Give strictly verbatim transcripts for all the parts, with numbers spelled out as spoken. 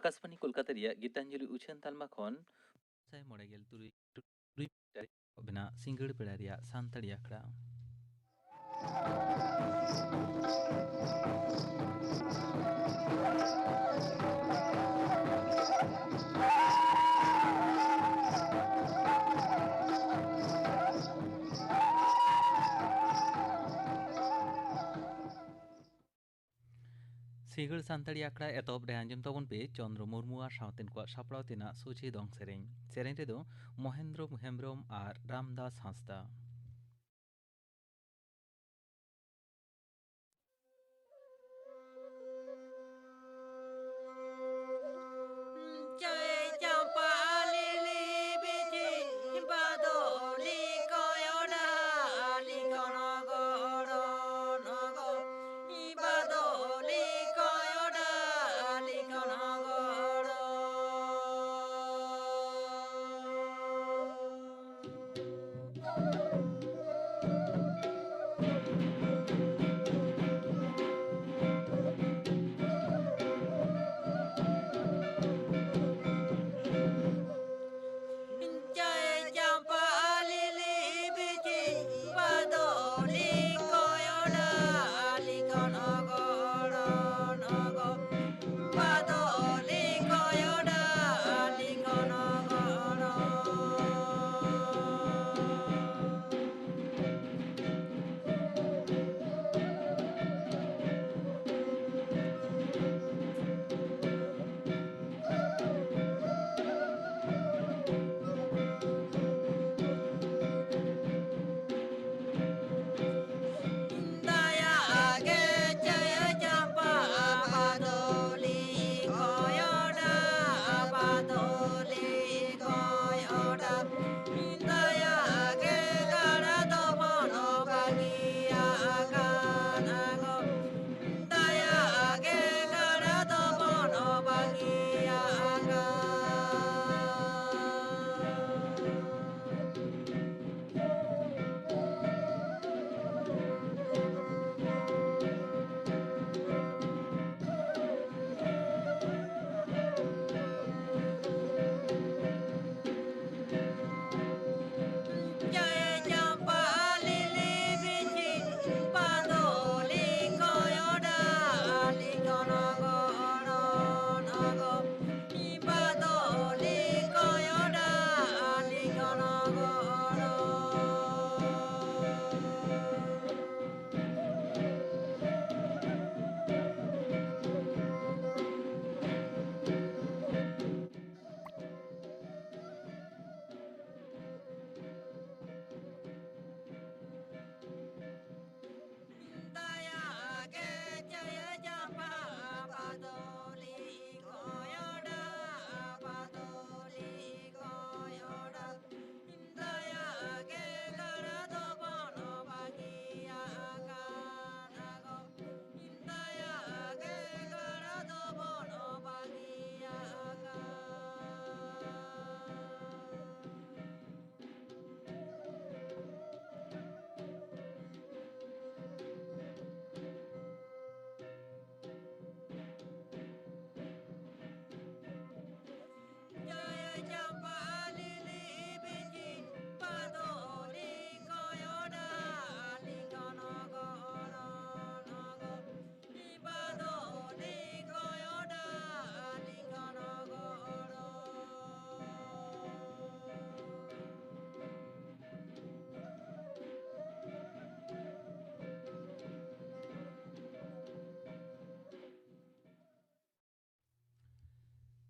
ᱟᱠᱟᱥᱵᱟᱱᱤ ᱠᱳᱞᱠᱟᱛᱟ ᱨᱮᱭᱟᱜ ᱜᱤᱛᱟᱧᱡᱚᱞᱤ ᱩᱪᱷᱟᱹᱱ ᱛᱟᱞᱢᱟ ᱠᱷᱚᱱ ᱥᱟᱭ ᱢᱚᱬᱮ ᱜᱮᱞ ᱛᱩᱨᱩᱭ ᱴᱩᱰᱩ ᱢᱤᱴᱟᱨ ᱵᱮᱱᱟᱜ ᱥᱤᱸᱜᱟᱹᱲ ᱵᱮᱲᱟ ᱨᱮᱭᱟᱜ ᱥᱟᱱᱛᱟᱲᱤ ᱟᱠᱷᱲᱟ᱾ ᱥᱤᱸᱜᱟᱹᱲ ᱥᱟᱱᱛᱟᱲᱤ ᱟᱠᱷᱲᱟ ᱮᱛᱚᱦᱚᱵ ᱨᱮ ᱟᱸᱡᱚᱢ ᱛᱟᱵᱚᱱ ᱯᱮ ᱪᱚᱱᱫᱨᱚ ᱢᱩᱨᱢᱩ ᱟᱨ ᱥᱟᱶᱛᱮᱱ ᱠᱚᱣᱟᱜ ᱥᱟᱯᱲᱟᱣ ᱛᱮᱱᱟᱜ ᱥᱚᱡᱷᱮ ᱫᱚᱝ ᱥᱮᱨᱮᱧ᱾ ᱥᱮᱨᱮᱧ ᱨᱮᱫᱚ ᱢᱚᱦᱮᱱᱫᱨᱚ ᱦᱮᱢᱵᱨᱚᱢ ᱟᱨ ᱨᱟᱢᱫᱟᱥ ᱦᱟᱸᱥᱫᱟ᱾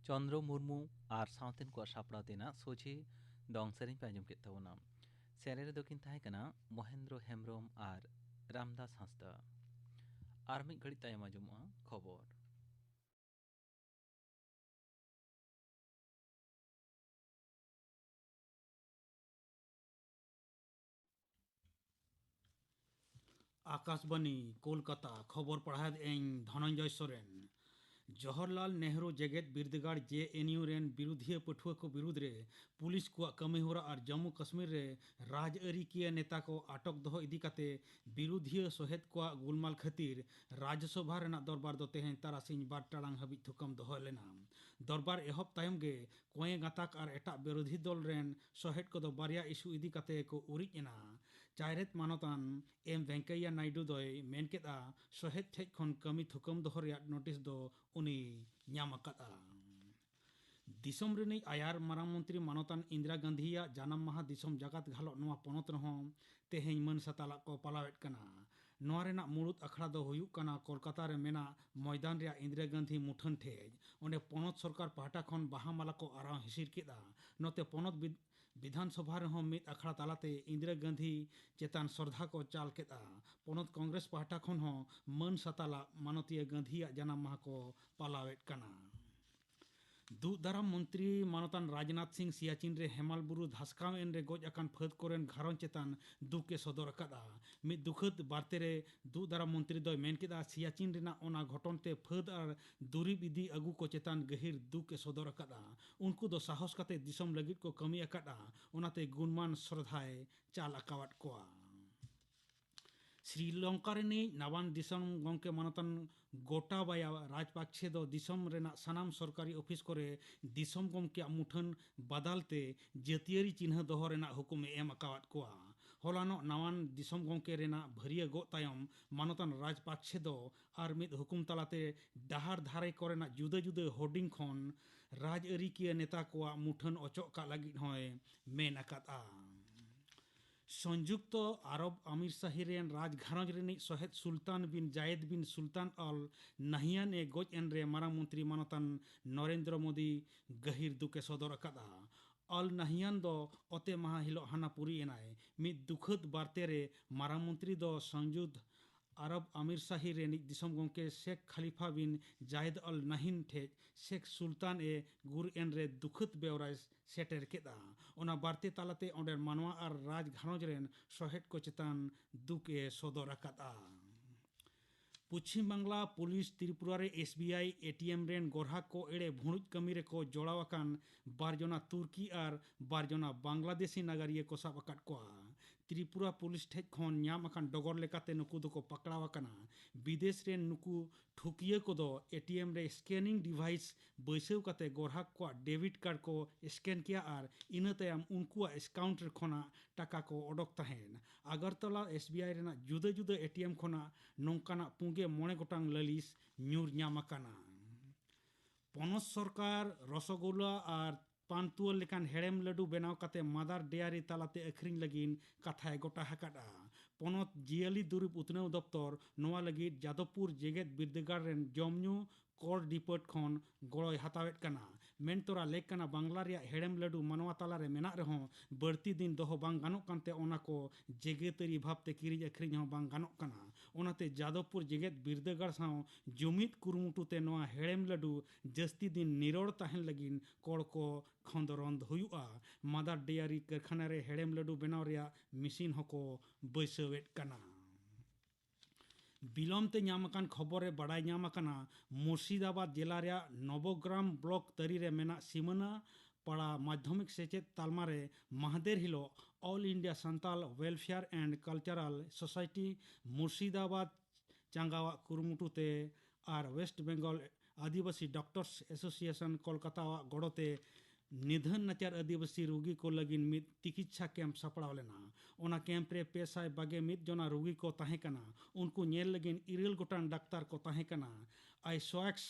ᱪᱚᱱᱫᱨᱚ ᱢᱩᱨᱢᱩ ᱟᱨ ᱥᱟᱶᱛᱮᱱ ᱠᱚᱣᱟᱜ ᱥᱟᱯᱲᱟᱣ ᱛᱮᱱᱟᱜ ᱥᱚᱡᱷᱮ ᱫᱚᱝ ᱥᱮᱨᱮᱧ ᱯᱮ ᱟᱸᱡᱚᱢ ᱠᱮᱫ ᱛᱟᱵᱚᱱᱟ᱾ ᱥᱮᱨᱮᱧ ᱨᱮᱫᱚ ᱠᱤᱱ ᱛᱟᱦᱮᱸ ᱠᱟᱱᱟ ᱢᱚᱦᱮᱱᱫᱨᱚ ᱦᱮᱢᱵᱨᱚᱢ ᱟᱨ ᱨᱟᱢᱫᱟᱥ ᱦᱟᱸᱥᱫᱟ᱾ ᱟᱨ ᱢᱤᱫ ᱜᱷᱟᱹᱲᱤᱡ ᱛᱟᱭᱚᱢ ᱟᱸᱡᱚᱢᱚᱜᱼᱟ ᱠᱷᱚᱵᱚᱨ᱾ ᱟᱠᱟᱥᱵᱟᱱᱤ, ᱠᱳᱞᱠᱟᱛᱟ, ᱠᱷᱚᱵᱚᱨ ᱯᱟᱲᱦᱟᱣᱮᱫ ᱟᱹᱧ ᱫᱷᱚᱱᱚᱱᱡᱚᱭ ᱥᱚᱨᱮᱱ᱾ ᱡᱚᱦᱚᱨᱞᱟᱞ ᱱᱮᱦᱨᱩ ᱡᱮᱜᱮᱛ ᱵᱤᱨᱫᱟᱹᱜᱟᱲ, ᱡᱮ ᱮᱱ ᱭᱩ, ᱨᱮᱱ ᱵᱤᱨᱩᱫᱷᱤᱭᱟᱹ ᱯᱟᱹᱴᱷᱩᱣᱟᱹ ᱠᱚ ᱵᱤᱨᱩᱫᱷ ᱨᱮ ᱯᱩᱞᱤᱥ ᱠᱚᱣᱟᱜ ᱠᱟᱹᱢᱤᱦᱚᱨᱟ ᱟᱨ ᱡᱚᱢᱢᱩ ᱠᱟᱥᱢᱤᱨ ᱨᱮ ᱨᱟᱡᱽᱟᱹᱨᱤ ᱠᱤᱭᱟᱹ ᱱᱮᱛᱟ ᱠᱚ ᱟᱴᱚᱠ ᱫᱚᱦᱚ ᱤᱫᱤ ᱠᱟᱛᱮ ᱵᱤᱨᱩᱫᱷᱤᱭᱟᱹ ᱥᱚᱦᱮᱫ ᱠᱚᱣᱟᱜ ᱜᱩᱞᱢᱟᱞ ᱠᱷᱟᱹᱛᱤᱨ ᱨᱟᱡᱽᱥᱚᱵᱷᱟ ᱨᱮᱱᱟᱜ ᱫᱚᱨᱵᱟᱨ ᱫᱚ ᱛᱮᱦᱮᱧ ᱛᱟᱨᱟᱥᱤᱧ ᱵᱟᱨ ᱴᱟᱲᱟᱝ ᱦᱟᱹᱵᱤᱡ ᱛᱷᱩᱠᱟᱹᱢ ᱫᱚᱦᱚ ᱞᱮᱱᱟ᱾ ᱫᱚᱨᱵᱟᱨ ᱮᱦᱚᱵ ᱛᱟᱭᱚᱢ ᱜᱮ ᱠᱚᱸᱭᱮ ᱜᱟᱸᱛᱟᱠ ᱟᱨ ᱮᱴᱟᱜ ᱵᱤᱨᱳᱫᱷᱤ ᱫᱚᱞ ᱨᱮᱱ ᱥᱚᱦᱮᱫ ᱠᱚᱫᱚ ᱵᱟᱨᱭᱟ ᱤᱥᱩ ᱤᱫᱤ ᱠᱟᱛᱮ ᱠᱚ ᱩᱨᱤᱡ ᱮᱱᱟ᱾ ᱪᱟᱭᱨᱮᱛ ᱢᱟᱱᱚᱛᱟᱱ ᱮᱢ ᱵᱷᱮᱝᱠᱟᱭᱭᱟ ᱱᱟᱭᱰᱩ ᱫᱚᱭ ᱢᱮᱱ ᱠᱮᱫᱼᱟ, ᱥᱚᱦᱮᱫ ᱴᱷᱮᱡ ᱠᱷᱚᱱ ᱠᱟᱹᱢᱤ ᱛᱷᱩᱠᱟᱹᱢ ᱫᱚᱦᱚ ᱨᱮᱭᱟᱜ ᱱᱳᱴᱤᱥ ᱫᱚ ᱩᱱᱤ ᱧᱟᱢ ᱟᱠᱟᱫᱼᱟ᱾ ᱫᱤᱥᱚᱢ ᱨᱤᱱᱤᱡ ᱟᱭᱟᱨ ᱢᱟᱨᱟᱝ ᱢᱚᱱᱛᱨᱤ ᱢᱟᱱᱚᱛᱟᱱ ᱤᱱᱫᱤᱨᱟ ᱜᱟᱱᱫᱷᱤᱭᱟᱜ ᱡᱟᱱᱟᱢ ᱢᱟᱦᱟ ᱫᱤᱥᱚᱢ ᱡᱟᱠᱟᱛ ᱜᱷᱟᱞᱚᱜ ᱱᱚᱣᱟ ᱯᱚᱱᱚᱛ ᱨᱮᱦᱚᱸ ᱛᱮᱦᱮᱧ ᱢᱟᱹᱱ ᱥᱟᱛᱟᱞᱟᱜ ᱠᱚ ᱯᱟᱞᱟᱣᱮᱫ ᱠᱟᱱᱟ᱾ ᱱᱚᱣᱟ ᱨᱮᱱᱟᱜ ᱢᱩᱲᱩᱫ ᱟᱠᱷᱲᱟ ᱫᱚ ᱦᱩᱭᱩᱜ ᱠᱟᱱᱟ ᱠᱳᱞᱠᱟᱛᱟ ᱨᱮ ᱢᱮᱱᱟᱜ ᱢᱚᱭᱫᱟᱱ ᱨᱮᱭᱟᱜ ᱤᱱᱫᱤᱨᱟ ᱜᱟᱱᱫᱷᱤ ᱢᱩᱴᱷᱟᱹᱱ ᱴᱷᱮᱡ᱾ ᱚᱸᱰᱮ ᱯᱚᱱᱚᱛ ᱥᱚᱨᱠᱟᱨ ᱯᱟᱦᱴᱟ ᱠᱷᱚᱱ ᱵᱟᱦᱟ ᱢᱟᱞᱟ ᱠᱚ ᱟᱨᱟᱣ ᱦᱤᱥᱤᱨ ᱠᱮᱫᱼᱟ᱾ ᱱᱚᱛᱮ ᱯᱚᱱᱚᱛ ᱵᱤᱫ-, ᱵᱤᱫᱷᱟᱱ ᱥᱚᱵᱷᱟ ᱨᱮᱦᱚᱸ ᱢᱤᱫ ᱟᱠᱷᱲᱟ ᱛᱟᱞᱟᱛᱮ ᱤᱱᱫᱤᱨᱟ ᱜᱟᱱᱫᱷᱤ ᱪᱮᱛᱟᱱ ᱥᱨᱚᱫᱷᱟ ᱠᱚ ᱪᱟᱞ ᱠᱮᱫᱼᱟ᱾ ᱯᱚᱱᱚᱛ ᱠᱚᱝᱜᱨᱮᱥ ᱯᱟᱦᱴᱟ ᱠᱷᱚᱱ ᱦᱚᱸ ᱢᱟᱹᱱ ᱥᱟᱛᱟᱞᱟᱜ ᱢᱟᱱᱚᱛᱤᱭᱟᱹ ᱜᱟᱱᱫᱷᱤᱭᱟᱜ ᱡᱟᱱᱟᱢ ᱢᱟᱦᱟ ᱠᱚ ᱯᱟᱞᱟᱣᱮᱫ ᱠᱟᱱᱟ᱾ ᱫᱩᱜ ᱫᱟᱨᱟᱢ ᱢᱚᱱᱛᱨᱤ ᱢᱟᱱᱚᱛᱟᱱ ᱨᱟᱡᱽᱱᱟᱛᱷ ᱥᱤᱝ ᱥᱤᱭᱟᱪᱤᱱ ᱨᱮ ᱦᱮᱢᱟᱞ ᱵᱩᱨᱩ ᱫᱷᱟᱥᱠᱟᱣ ᱮᱱ ᱨᱮ ᱜᱚᱡ ᱟᱠᱟᱱ ᱯᱷᱟᱹᱫ ᱠᱚᱨᱮᱱ ᱜᱷᱟᱨᱚᱸᱡᱽ ᱪᱮᱛᱟᱱ ᱫᱩᱠ ᱮ ᱥᱚᱫᱚᱨ ᱟᱠᱟᱫᱼᱟ᱾ ᱢᱤᱫ ᱫᱩᱠᱷᱟᱹᱛ ᱵᱟᱨᱛᱮ ᱨᱮ ᱫᱩᱜ ᱫᱟᱨᱟᱢ ᱢᱚᱱᱛᱨᱤ ᱫᱚᱭ ᱢᱮᱱ ᱠᱮᱫᱼᱟ, ᱥᱤᱭᱟᱪᱤᱱ ᱨᱮᱱᱟᱜ ᱚᱱᱟ ᱜᱷᱚᱴᱚᱱ ᱛᱮ ᱯᱷᱟᱹᱫ ᱟᱨ ᱫᱩᱨᱤᱵ ᱤᱫᱤ ᱟᱹᱜᱩ ᱠᱚ ᱪᱮᱛᱟᱱ ᱜᱟᱹᱦᱤᱨ ᱫᱩᱠ ᱮ ᱥᱚᱫᱚᱨ ᱟᱠᱟᱫᱼᱟ᱾ ᱩᱱᱠᱩ ᱫᱚ ᱥᱟᱦᱚᱥ ᱠᱟᱛᱮ ᱫᱤᱥᱚᱢ ᱞᱟᱹᱜᱤᱫ ᱠᱚ ᱠᱟᱹᱢᱤ ᱟᱠᱟᱫᱼᱟ, ᱚᱱᱟᱛᱮ ᱜᱩᱱᱢᱟᱱ ᱥᱨᱚᱫᱷᱟᱭ ᱪᱟᱞ ᱟᱠᱟᱣᱟᱫ ᱠᱚᱣᱟ᱾ ᱥᱨᱤᱞᱚᱝᱠᱟ ᱨᱤᱱᱤᱡ ᱱᱟᱣᱟᱱ ᱫᱤᱥᱚᱢ ᱜᱚᱢᱠᱮ ᱢᱟᱱᱚᱛᱟᱱ ᱜᱳᱴᱟᱵᱟᱭᱟ ᱨᱟᱡᱽᱯᱟᱠᱥᱮ ᱫᱚ ᱫᱤᱥᱚᱢ ᱨᱮᱱᱟᱜ ᱥᱟᱱᱟᱢ ᱥᱚᱨᱠᱟᱨᱤ ᱚᱯᱷᱤᱥ ᱠᱚᱨᱮ ᱫᱤᱥᱚᱢ ᱜᱚᱢᱠᱮᱭᱟᱜ ᱢᱩᱴᱷᱟᱹᱱ ᱵᱟᱫᱟᱞ ᱛᱮ ᱡᱟᱹᱛᱤᱭᱟᱹᱨᱤ ᱪᱤᱱᱦᱟᱹ ᱫᱚᱦᱚ ᱨᱮᱱᱟᱜ ᱦᱩᱠᱩᱢ ᱮ ᱮᱢ ᱟᱠᱟᱣᱟᱫ ᱠᱚᱣᱟ᱾ ᱦᱚᱞᱟᱱᱚᱜ ᱱᱟᱣᱟᱱ ᱫᱤᱥᱚᱢ ᱜᱚᱢᱠᱮ ᱨᱮᱱᱟᱜ ᱵᱷᱟᱹᱨᱭᱟᱹ ᱜᱚᱜ ᱛᱟᱭᱚᱢ ᱢᱟᱱᱚᱛᱟᱱ ᱨᱟᱡᱽᱯᱟᱠᱥᱮ ᱫᱚ ᱟᱨ ᱢᱤᱫ ᱦᱩᱠᱩᱢ ᱛᱟᱞᱟᱛᱮ ᱰᱟᱦᱟᱨ ᱫᱷᱟᱨᱮ ᱠᱚᱨᱮᱱᱟᱜ ᱡᱩᱫᱟᱹ ᱡᱩᱫᱟᱹ ᱦᱳᱨᱰᱤᱝ ᱠᱷᱚᱱ ᱨᱟᱡᱽᱟᱹᱨᱤ ᱠᱤᱭᱟᱹ ᱱᱮᱛᱟ ᱠᱚᱣᱟᱜ ᱢᱩᱴᱷᱟᱹᱱ ᱚᱪᱚᱜ ᱠᱟᱜ ᱞᱟᱹᱜᱤᱫ ᱦᱚᱸᱭ ᱢᱮᱱ ᱟᱠᱟᱫᱼᱟ᱾ ᱥᱚᱝᱡᱩᱠᱛᱚ ᱟᱨᱚᱵ ᱟᱢᱤᱨ ᱥᱟᱦᱤ ᱨᱮᱱ ᱨᱟᱡᱽ ᱜᱷᱟᱨᱚᱸᱡᱽ ᱨᱤᱱᱤᱡ ᱥᱚᱦᱮᱫ ᱥᱩᱞᱛᱟᱱ ᱵᱤᱱ ᱡᱟᱭᱮᱫ ᱵᱤᱱ ᱥᱩᱞᱛᱟᱱ ᱟᱞ ᱱᱟᱦᱤᱭᱟᱱ ᱮ ᱜᱚᱡ ᱮᱱ ᱨᱮ ᱢᱟᱨᱟᱝ ᱢᱚᱱᱛᱨᱤ ᱢᱟᱱᱚᱛᱟᱱ ᱱᱚᱨᱮᱱᱫᱨᱚ ᱢᱳᱫᱤ ᱜᱟᱹᱦᱤᱨ ᱫᱩᱠ ᱮ ᱥᱚᱫᱚᱨ ᱟᱠᱟᱫᱼᱟ᱾ ᱟᱞ ᱱᱟᱦᱤᱭᱟᱱ ᱫᱚ ᱚᱛᱮ ᱢᱟᱦᱟ ᱦᱤᱞᱚᱜ ᱦᱟᱱᱟ ᱯᱩᱨᱤ ᱮᱱᱟᱭ᱾ ᱢᱤᱫ ᱫᱩᱠᱷᱟᱹᱛ ᱵᱟᱨᱛᱮ ᱨᱮ ᱢᱟᱨᱟᱝ ᱢᱚᱱᱛᱨᱤ ᱫᱚ ᱥᱚᱝᱡᱩᱫᱽ ᱟᱨᱚᱵ ᱟᱢᱤᱨ ᱥᱟᱦᱤ ᱨᱮᱱᱤᱡ ᱫᱤᱥᱚᱢ ᱜᱚᱢᱠᱮ ᱥᱮᱠᱷ ᱠᱷᱟᱞᱤᱯᱷᱟ ᱵᱤᱱ ᱡᱟᱭᱮᱫ ᱟᱞ ᱱᱟᱦᱤᱱ ᱴᱷᱮᱡ ᱥᱮᱠᱷ ᱥᱩᱞᱛᱟᱱ ᱮ ᱜᱩᱨ ᱮᱱ ᱨᱮ ᱫᱩᱠᱷᱟᱹᱛ ᱵᱮᱣᱨᱟᱭ ᱥᱮᱴᱮᱨ ᱠᱮᱫᱼᱟ᱾ ᱚᱱᱟ ᱵᱟᱨᱛᱮ ᱛᱟᱞᱟᱛᱮ ᱚᱸᱰᱮᱱ ᱢᱟᱱᱣᱟ ᱟᱨ ᱨᱟᱡᱽ ᱜᱷᱟᱨᱚᱸᱡᱽ ᱨᱮᱱ ᱥᱚᱦᱮᱫ ᱠᱚ ᱪᱮᱛᱟᱱ ᱫᱩᱠ ᱮ ᱥᱚᱫᱚᱨ ᱟᱠᱟᱫᱼᱟ᱾ ᱯᱚᱪᱷᱤᱢ ᱵᱟᱝᱞᱟ ᱯᱩᱞᱤᱥ ᱛᱨᱤᱯᱩᱨᱟ ᱨᱮ S B I A T M ᱨᱮᱱ ᱜᱚᱨᱦᱟᱠ ᱠᱚ ᱮᱲᱮ ᱵᱷᱩᱲᱩᱡ ᱠᱟᱹᱢᱤ ᱨᱮᱠᱚ ᱡᱚᱲᱟᱣ ᱟᱠᱟᱱ ᱵᱟᱨ ᱡᱚᱱᱟ ᱛᱩᱨᱠᱤ ᱟᱨ ᱵᱟᱨ ᱡᱚᱱᱟ ᱵᱟᱝᱞᱟᱫᱮᱥᱤ ᱱᱟᱜᱟᱨᱤᱭᱟᱹ ᱠᱚ ᱥᱟᱵ ᱟᱠᱟᱫ ᱠᱚᱣᱟ᱾ ᱛᱨᱤᱯᱩᱨᱟ ᱯᱩᱞᱤᱥ ᱴᱷᱮᱡ ᱠᱷᱚᱱ ᱧᱟᱢ ᱟᱠᱟᱱ ᱰᱚᱜᱚᱨ ᱞᱮᱠᱟᱛᱮ ᱱᱩᱠᱩ ᱫᱚᱠᱚ ᱯᱟᱠᱲᱟᱣ ᱟᱠᱟᱱᱟ᱾ ᱵᱤᱫᱮᱥ ᱨᱮᱱ ᱱᱩᱠᱩ ᱴᱷᱩᱠᱤᱭᱟᱹ ᱠᱚᱫᱚ ᱮ ᱴᱤ ᱮᱢ ᱨᱮ ᱥᱠᱮᱱᱤᱝ ᱰᱤᱵᱷᱟᱭᱤᱥ ᱵᱟᱹᱭᱥᱟᱹᱣ ᱠᱟᱛᱮ ᱜᱚᱨᱦᱟᱠ ᱠᱚᱣᱟᱜ ᱰᱮᱵᱤᱴ ᱠᱟᱨᱰ ᱠᱚ ᱥᱠᱮᱱ ᱠᱮᱭᱟ ᱟᱨ ᱤᱱᱟᱹ ᱛᱟᱭᱚᱢ ᱩᱱᱠᱩᱣᱟᱜ ᱮᱠᱟᱣᱩᱱᱴ ᱨᱮ ᱠᱷᱚᱱᱟᱜ ᱴᱟᱠᱟ ᱠᱚ ᱚᱰᱚᱠ ᱛᱟᱦᱮᱸᱱ᱾ ᱟᱜᱟᱨᱛᱚᱞᱟ ᱮᱥ ᱵᱤ ᱟᱭ ᱨᱮᱱᱟᱜ ᱡᱩᱫᱟᱹ ᱡᱩᱫᱟᱹ ᱮ ᱴᱤ ᱮᱢ ᱠᱷᱚᱱᱟᱜ ᱱᱚᱝᱠᱟᱱᱟᱜ ᱯᱩᱸᱜᱮ ᱢᱚᱬᱮ ᱜᱚᱴᱟᱝ ᱞᱟᱹᱞᱤᱥ ᱧᱩᱨ ᱧᱟᱢ ᱟᱠᱟᱱᱟ᱾ ᱯᱚᱱᱚᱛ ᱥᱚᱨᱠᱟᱨ ᱨᱚᱥᱚᱜᱳᱞᱞᱟ ᱟᱨ ᱯᱟᱱᱛᱩᱣᱟᱹ ᱞᱮᱠᱟᱱ ᱦᱮᱲᱮᱢ ᱞᱟᱹᱰᱩ ᱵᱮᱱᱟᱣ ᱠᱟᱛᱮ ᱢᱟᱫᱟᱨ ᱰᱮᱭᱟᱨᱤ ᱛᱟᱞᱟᱛᱮ ᱟᱹᱠᱷᱨᱤᱧ ᱞᱟᱹᱜᱤᱫ ᱠᱟᱛᱷᱟᱭ ᱜᱚᱴᱟ ᱟᱠᱟᱫᱼᱟ᱾ ᱯᱚᱱᱚᱛ ᱡᱤᱭᱟᱹᱞᱤ ᱫᱩᱨᱤᱵ ᱩᱛᱱᱟᱹᱣ ᱫᱚᱯᱛᱚᱨ ᱱᱚᱣᱟ ᱞᱟᱹᱜᱤᱫ ᱡᱟᱫᱚᱵᱽᱯᱩᱨ ᱡᱮᱜᱮᱛ ᱵᱤᱨᱫᱟᱹᱜᱟᱲ ᱨᱮᱱ ᱡᱚᱢ ᱧᱩ ᱠᱚᱨ ᱰᱤᱯᱟᱨᱴ ᱠᱷᱚᱱ ᱜᱚᱲᱚᱭ ᱦᱟᱛᱟᱣᱮᱫ ᱠᱟᱱᱟ᱾ ᱢᱮᱱ ᱛᱚᱨᱟ ᱞᱮᱠ ᱠᱟᱱᱟ, ᱵᱟᱝᱞᱟ ᱨᱮᱭᱟᱜ ᱦᱮᱲᱮᱢ ᱞᱟᱹᱰᱩ ᱢᱟᱱᱣᱟ ᱛᱟᱞᱟᱨᱮ ᱢᱮᱱᱟᱜ ᱨᱮᱦᱚᱸ ᱵᱟᱹᱲᱛᱤ ᱫᱤᱱ ᱫᱚᱦᱚ ᱵᱟᱝ ᱜᱟᱱᱚᱜ ᱠᱟᱱᱛᱮ ᱚᱱᱟ ᱠᱚ ᱡᱮᱜᱮᱛᱟᱹᱨᱤ ᱵᱷᱟᱵᱽᱛᱮ ᱠᱤᱨᱤᱧ ᱟᱹᱠᱷᱨᱤᱧ ᱦᱚᱸ ᱵᱟᱝ ᱜᱟᱱᱚᱜ ᱠᱟᱱᱟ᱾ ᱚᱱᱟᱛᱮ ᱡᱟᱫᱚᱵᱽᱯᱩᱨ ᱡᱮᱜᱮᱛ ᱵᱤᱨᱫᱟᱹᱜᱟᱲ ᱥᱟᱶ ᱡᱩᱢᱤᱫ ᱠᱩᱨᱩᱢᱩᱴᱩ ᱛᱮ ᱱᱚᱣᱟ ᱦᱮᱲᱮᱢ ᱞᱟᱹᱰᱩ ᱡᱟᱹᱥᱛᱤ ᱫᱤᱱ ᱱᱤᱨᱚᱲ ᱛᱟᱦᱮᱱ ᱞᱟᱹᱜᱤᱫ ᱠᱚᱲ ᱠᱚ ᱠᱷᱚᱸᱫᱽᱨᱚᱸᱫᱽ ᱦᱩᱭᱩᱜᱼᱟ᱾ ᱢᱟᱫᱟᱨ ᱰᱮᱭᱟᱨᱤ ᱠᱟᱹᱨᱠᱷᱟᱱᱟ ᱨᱮ ᱦᱮᱲᱮᱢ ᱞᱟᱹᱰᱩ ᱵᱮᱱᱟᱣ ᱨᱮᱭᱟᱜ ᱢᱮᱥᱤᱱ ᱦᱚᱸᱠᱚ ᱵᱟᱹᱭᱥᱟᱹᱣᱮᱫ ᱠᱟᱱᱟ᱾ ᱵᱤᱞᱚᱢ ᱛᱮ ᱧᱟᱢ ᱟᱠᱟᱱ ᱠᱷᱚᱵᱚᱨ ᱨᱮ ᱵᱟᱰᱟᱭ ᱧᱟᱢ ᱟᱠᱟᱱᱟ, ᱢᱩᱨᱥᱤᱫᱟᱵᱟᱫᱽ ᱡᱮᱞᱟ ᱨᱮᱭᱟᱜ ᱱᱚᱵᱚᱜᱨᱟᱢ ᱵᱞᱚᱠ ᱛᱟᱹᱨᱤ ᱨᱮ ᱢᱮᱱᱟᱜ ᱥᱤᱢᱟᱹᱱᱟ ᱯᱟᱲᱟ ᱢᱟᱫᱽᱫᱷᱚᱢᱤᱠ ᱥᱮᱪᱮᱫ ᱛᱟᱞᱢᱟ ᱨᱮ ᱢᱟᱦᱫᱮᱨ ᱦᱤᱞᱚᱜ All India Santal Welfare and Cultural Society Murshidabad ᱪᱟᱸᱜᱟᱣᱟᱜ ᱠᱩᱨᱩᱢᱩᱴᱩ ᱛᱮ ᱟᱨ West Bengal Adivasi Doctors Association ᱠᱳᱞᱠᱟᱛᱟᱣᱟᱜ ᱜᱚᱲᱚ ᱛᱮ ᱱᱤᱫᱷᱟᱹᱱ ᱱᱟᱪᱟᱨ ᱟᱹᱫᱤᱵᱟᱹᱥᱤ ᱨᱩᱜᱤ ᱠᱚ ᱞᱟᱹᱜᱤᱫ ᱢᱤᱫ ᱛᱤᱠᱤᱪᱪᱷᱟ ᱠᱮᱢᱯ ᱥᱟᱯᱲᱟᱣ ᱞᱮᱱᱟ᱾ ᱚᱱᱟ ᱠᱮᱢᱯ ᱨᱮ ᱯᱮ ᱥᱟᱭ ᱵᱟᱜᱮ ᱢᱤᱫ ᱡᱚᱱᱟ ᱨᱩᱜᱤ ᱠᱚ ᱛᱟᱦᱮᱸ ᱠᱟᱱᱟ᱾ ᱩᱱᱠᱩ ᱧᱮᱞ ᱞᱟᱹᱜᱤᱫ ᱤᱨᱟᱹᱞ ᱜᱚᱴᱟᱝ ᱰᱟᱠᱛᱟᱨ ᱠᱚ ᱛᱟᱦᱮᱸ ᱠᱟᱱᱟ᱾ ᱟᱭᱥᱣᱟᱠᱥ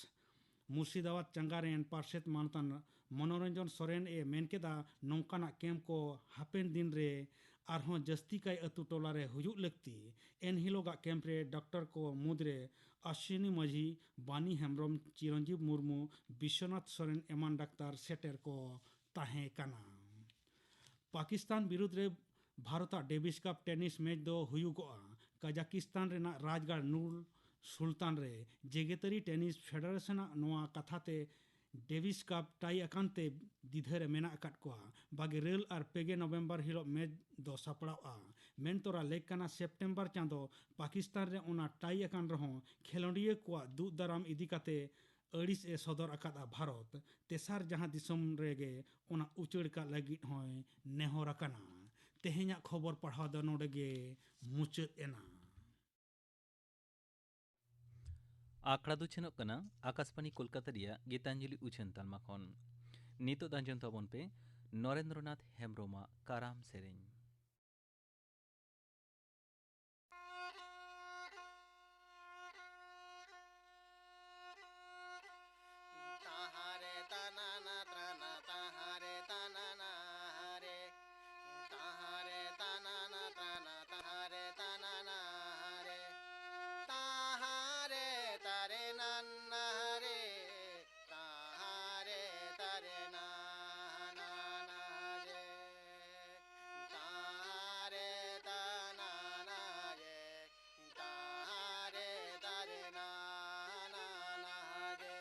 ᱢᱩᱨᱥᱤᱫᱟᱵᱟᱫᱽ ᱪᱟᱸᱜᱟ ᱨᱮᱱ ᱯᱟᱨᱥᱮᱛ ᱢᱟᱱᱚᱛᱟᱱ ᱢᱚᱱᱳᱨᱚᱧᱡᱚᱱ ᱥᱚᱨᱮᱱ ᱮ ᱢᱮᱱ ᱠᱮᱫᱟ, ᱱᱚᱝᱠᱟᱱᱟᱜ ᱠᱮᱢᱯ ᱠᱚ ᱦᱟᱯᱮᱱ ᱫᱤᱱ ᱨᱮ ᱟᱨᱦᱚᱸ ᱡᱟᱹᱥᱛᱤ ᱠᱟᱭ ᱟᱹᱛᱩ ᱴᱚᱞᱟ ᱨᱮ ᱦᱩᱭᱩᱜ ᱞᱟᱹᱠᱛᱤ᱾ ᱮᱱ ᱦᱤᱞᱳᱜᱟᱜ ᱠᱮᱢᱯ ᱨᱮ ᱰᱟᱠᱛᱟᱨ ᱠᱚ ᱢᱩᱫᱽᱨᱮ ᱟᱥᱣᱤᱱᱤ ᱢᱟᱹᱡᱷᱤ, ᱵᱟᱱᱤ ᱦᱮᱢᱵᱨᱚᱢ, ᱪᱤᱨᱚᱧᱡᱤᱵ ᱢᱩᱨᱢᱩ, ᱵᱤᱥᱣᱚᱱᱟᱛᱷ ᱥᱚᱨᱮᱱ ᱮᱢᱟᱱ ᱰᱟᱠᱛᱟᱨ ᱥᱮᱴᱮᱨ ᱠᱚ ᱛᱟᱦᱮᱸ ᱠᱟᱱᱟ᱾ ᱯᱟᱠᱤᱥᱛᱟᱱ ᱵᱤᱨᱩᱫᱽ ᱨᱮ ᱵᱷᱟᱨᱚᱛᱟᱜ ᱰᱮᱵᱷᱤᱥ ᱠᱟᱯ ᱴᱮᱱᱤᱥ ᱢᱮᱪ ᱫᱚ ᱦᱩᱭᱩᱜᱚᱜᱼᱟ ᱠᱟᱡᱟᱠᱤᱥᱛᱟᱱ ᱨᱮᱱᱟᱜ ᱨᱟᱡᱽᱜᱟᱲ ᱱᱩᱨ ᱥᱩᱞᱛᱟᱱ ᱨᱮ᱾ ᱡᱮᱜᱮᱛᱟᱹᱨᱤ ᱴᱮᱱᱤᱥ ᱯᱷᱮᱰᱟᱨᱮᱥᱚᱱᱟᱜ ᱱᱚᱣᱟ ᱠᱟᱛᱷᱟ ᱛᱮ ᱰᱮᱵᱷᱤᱥ ᱠᱟᱯ ᱴᱟᱭ ᱟᱠᱟᱱ ᱛᱮ ᱫᱤᱫᱷᱟᱹ ᱨᱮ ᱢᱮᱱᱟᱜ ᱟᱠᱟᱫ ᱠᱚᱣᱟ᱾ ᱵᱟᱜᱮ ᱤᱨᱟᱹᱞ ᱟᱨ ᱯᱮ ᱜᱮ ᱱᱚᱵᱷᱮᱢᱵᱚᱨ ᱦᱤᱞᱳᱜ ᱢᱮᱪ ᱫᱚ ᱥᱟᱯᱲᱟᱣᱜᱼᱟ᱾ ᱢᱮᱱ ᱛᱚᱨᱟ ᱞᱮᱠ ᱠᱟᱱᱟ, ᱥᱮᱯᱴᱮᱢᱵᱚᱨ ᱪᱟᱸᱫᱚ ᱯᱟᱠᱤᱥᱛᱟᱱ ᱨᱮ ᱚᱱᱟ ᱴᱟᱭ ᱟᱠᱟᱱ ᱨᱮᱦᱚᱸ ᱠᱷᱮᱞᱳᱰᱤᱭᱟᱹ ᱠᱚᱣᱟᱜ ᱫᱩᱜ ᱫᱟᱨᱟᱢ ᱤᱫᱤ ᱠᱟᱛᱮ ᱟᱹᱲᱤᱥ ᱮ ᱥᱚᱫᱚᱨ ᱟᱠᱟᱫᱼᱟ ᱵᱷᱟᱨᱚᱛ᱾ ᱛᱮᱥᱟᱨ ᱡᱟᱦᱟᱸ ᱫᱤᱥᱚᱢ ᱨᱮᱜᱮ ᱚᱱᱟ ᱩᱪᱟᱹᱲ ᱠᱟᱜ ᱞᱟᱹᱜᱤᱫ ᱦᱚᱸᱭ ᱱᱮᱦᱚᱨ ᱟᱠᱟᱱᱟ᱾ ᱛᱮᱦᱮᱧᱟᱜ ᱠᱷᱚᱵᱚᱨ ᱯᱟᱲᱦᱟᱣ ᱫᱚ ᱱᱚᱰᱮ ᱜᱮ ᱢᱩᱪᱟᱹᱫ ᱮᱱᱟ᱾ ᱟᱠᱷᱲᱟ ᱫᱚ ᱪᱷᱤᱱᱚᱜ ᱠᱟᱱᱟ ᱟᱠᱟᱥᱵᱟᱱᱤ ᱠᱳᱞᱠᱟᱛᱟ ᱨᱮᱭᱟᱜ ᱜᱤᱛᱟᱧᱡᱚᱞᱤ ᱩᱪᱷᱟᱹᱱ ᱛᱟᱞᱢᱟ ᱠᱷᱚᱱ᱾ ᱱᱤᱛᱚᱜ ᱫᱚ ᱟᱸᱡᱚᱢ ᱛᱟᱵᱚᱱ ᱯᱮ ᱱᱚᱨᱮᱱᱫᱨᱚᱱᱟᱛᱷ ᱦᱮᱢᱵᱨᱚᱢᱟᱜ ᱠᱟᱨᱟᱢ ᱥᱮᱨᱮᱧ᱾ ᱛᱟᱦᱟᱨᱮ ᱛᱟᱱᱟᱱᱟ ᱛᱨᱟᱱᱟ ᱛᱟᱦᱟᱨᱮ ᱛᱟᱱᱟᱱᱟ ᱦᱟᱨᱮ᱾ ᱛᱟᱦᱟᱨᱮ ᱛᱟᱱᱟᱱᱟ ᱛᱨᱟᱱᱟ ᱛᱟᱦᱟᱨᱮ ᱛᱟᱱᱟᱱᱟ ᱦᱟᱨᱮ᱾ ᱛᱟᱦᱟᱨᱮ ᱛᱟᱨᱮ ᱱᱟᱱᱱᱟ ᱦᱟᱨᱮ᱾ ᱛᱟᱦᱟᱨᱮ ᱛᱟᱨᱮ ᱱᱟᱱᱟ ᱦᱟᱨᱮ᱾ ᱛᱟᱦᱟᱨᱮ ᱛᱟᱱᱟᱱᱟ ᱦᱟᱨᱮ᱾ ᱛᱟᱦᱟᱨᱮ ᱛᱟᱨᱮ ᱱᱟᱱᱟ ᱦᱟᱨᱮ᱾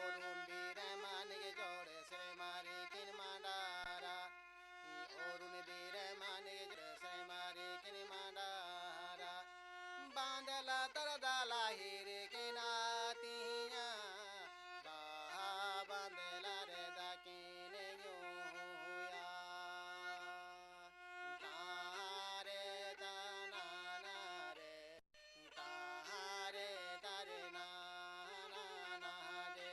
ᱚᱨᱩᱱ ᱵᱤᱨᱮ ᱢᱟᱱᱤᱠ ᱡᱚᱲᱮ ᱥᱮ ᱢᱟᱨᱤ ᱠᱤᱱ ᱢᱟᱰᱟᱨᱟ᱾ ᱚᱨᱩᱱ ᱵᱤᱨᱮ ᱢᱟᱱᱤᱠ ᱡᱚᱲᱮ ᱥᱮ ᱢᱟᱨᱤ ᱠᱤᱱ ᱢᱟᱰᱟᱨᱟ᱾ ᱵᱟᱸᱫᱮ ᱞᱟᱛᱟᱨ ᱫᱟᱞᱟ ᱦᱤᱨᱤ ᱠᱤᱱ ᱟᱹᱛᱤᱧᱟ᱾ ᱵᱟᱦᱟ ᱵᱟᱸᱫᱮ ᱞᱟᱨᱮ ᱫᱟᱠᱤᱱ ᱧᱩᱭᱟ᱾ ᱛᱟᱦᱟᱨᱮ ᱛᱟᱱᱟᱱᱟ ᱨᱮ᱾ ᱛᱟᱦᱟᱨᱮ ᱛᱟᱨᱮ ᱱᱟᱱᱟ ᱦᱟᱨᱮ᱾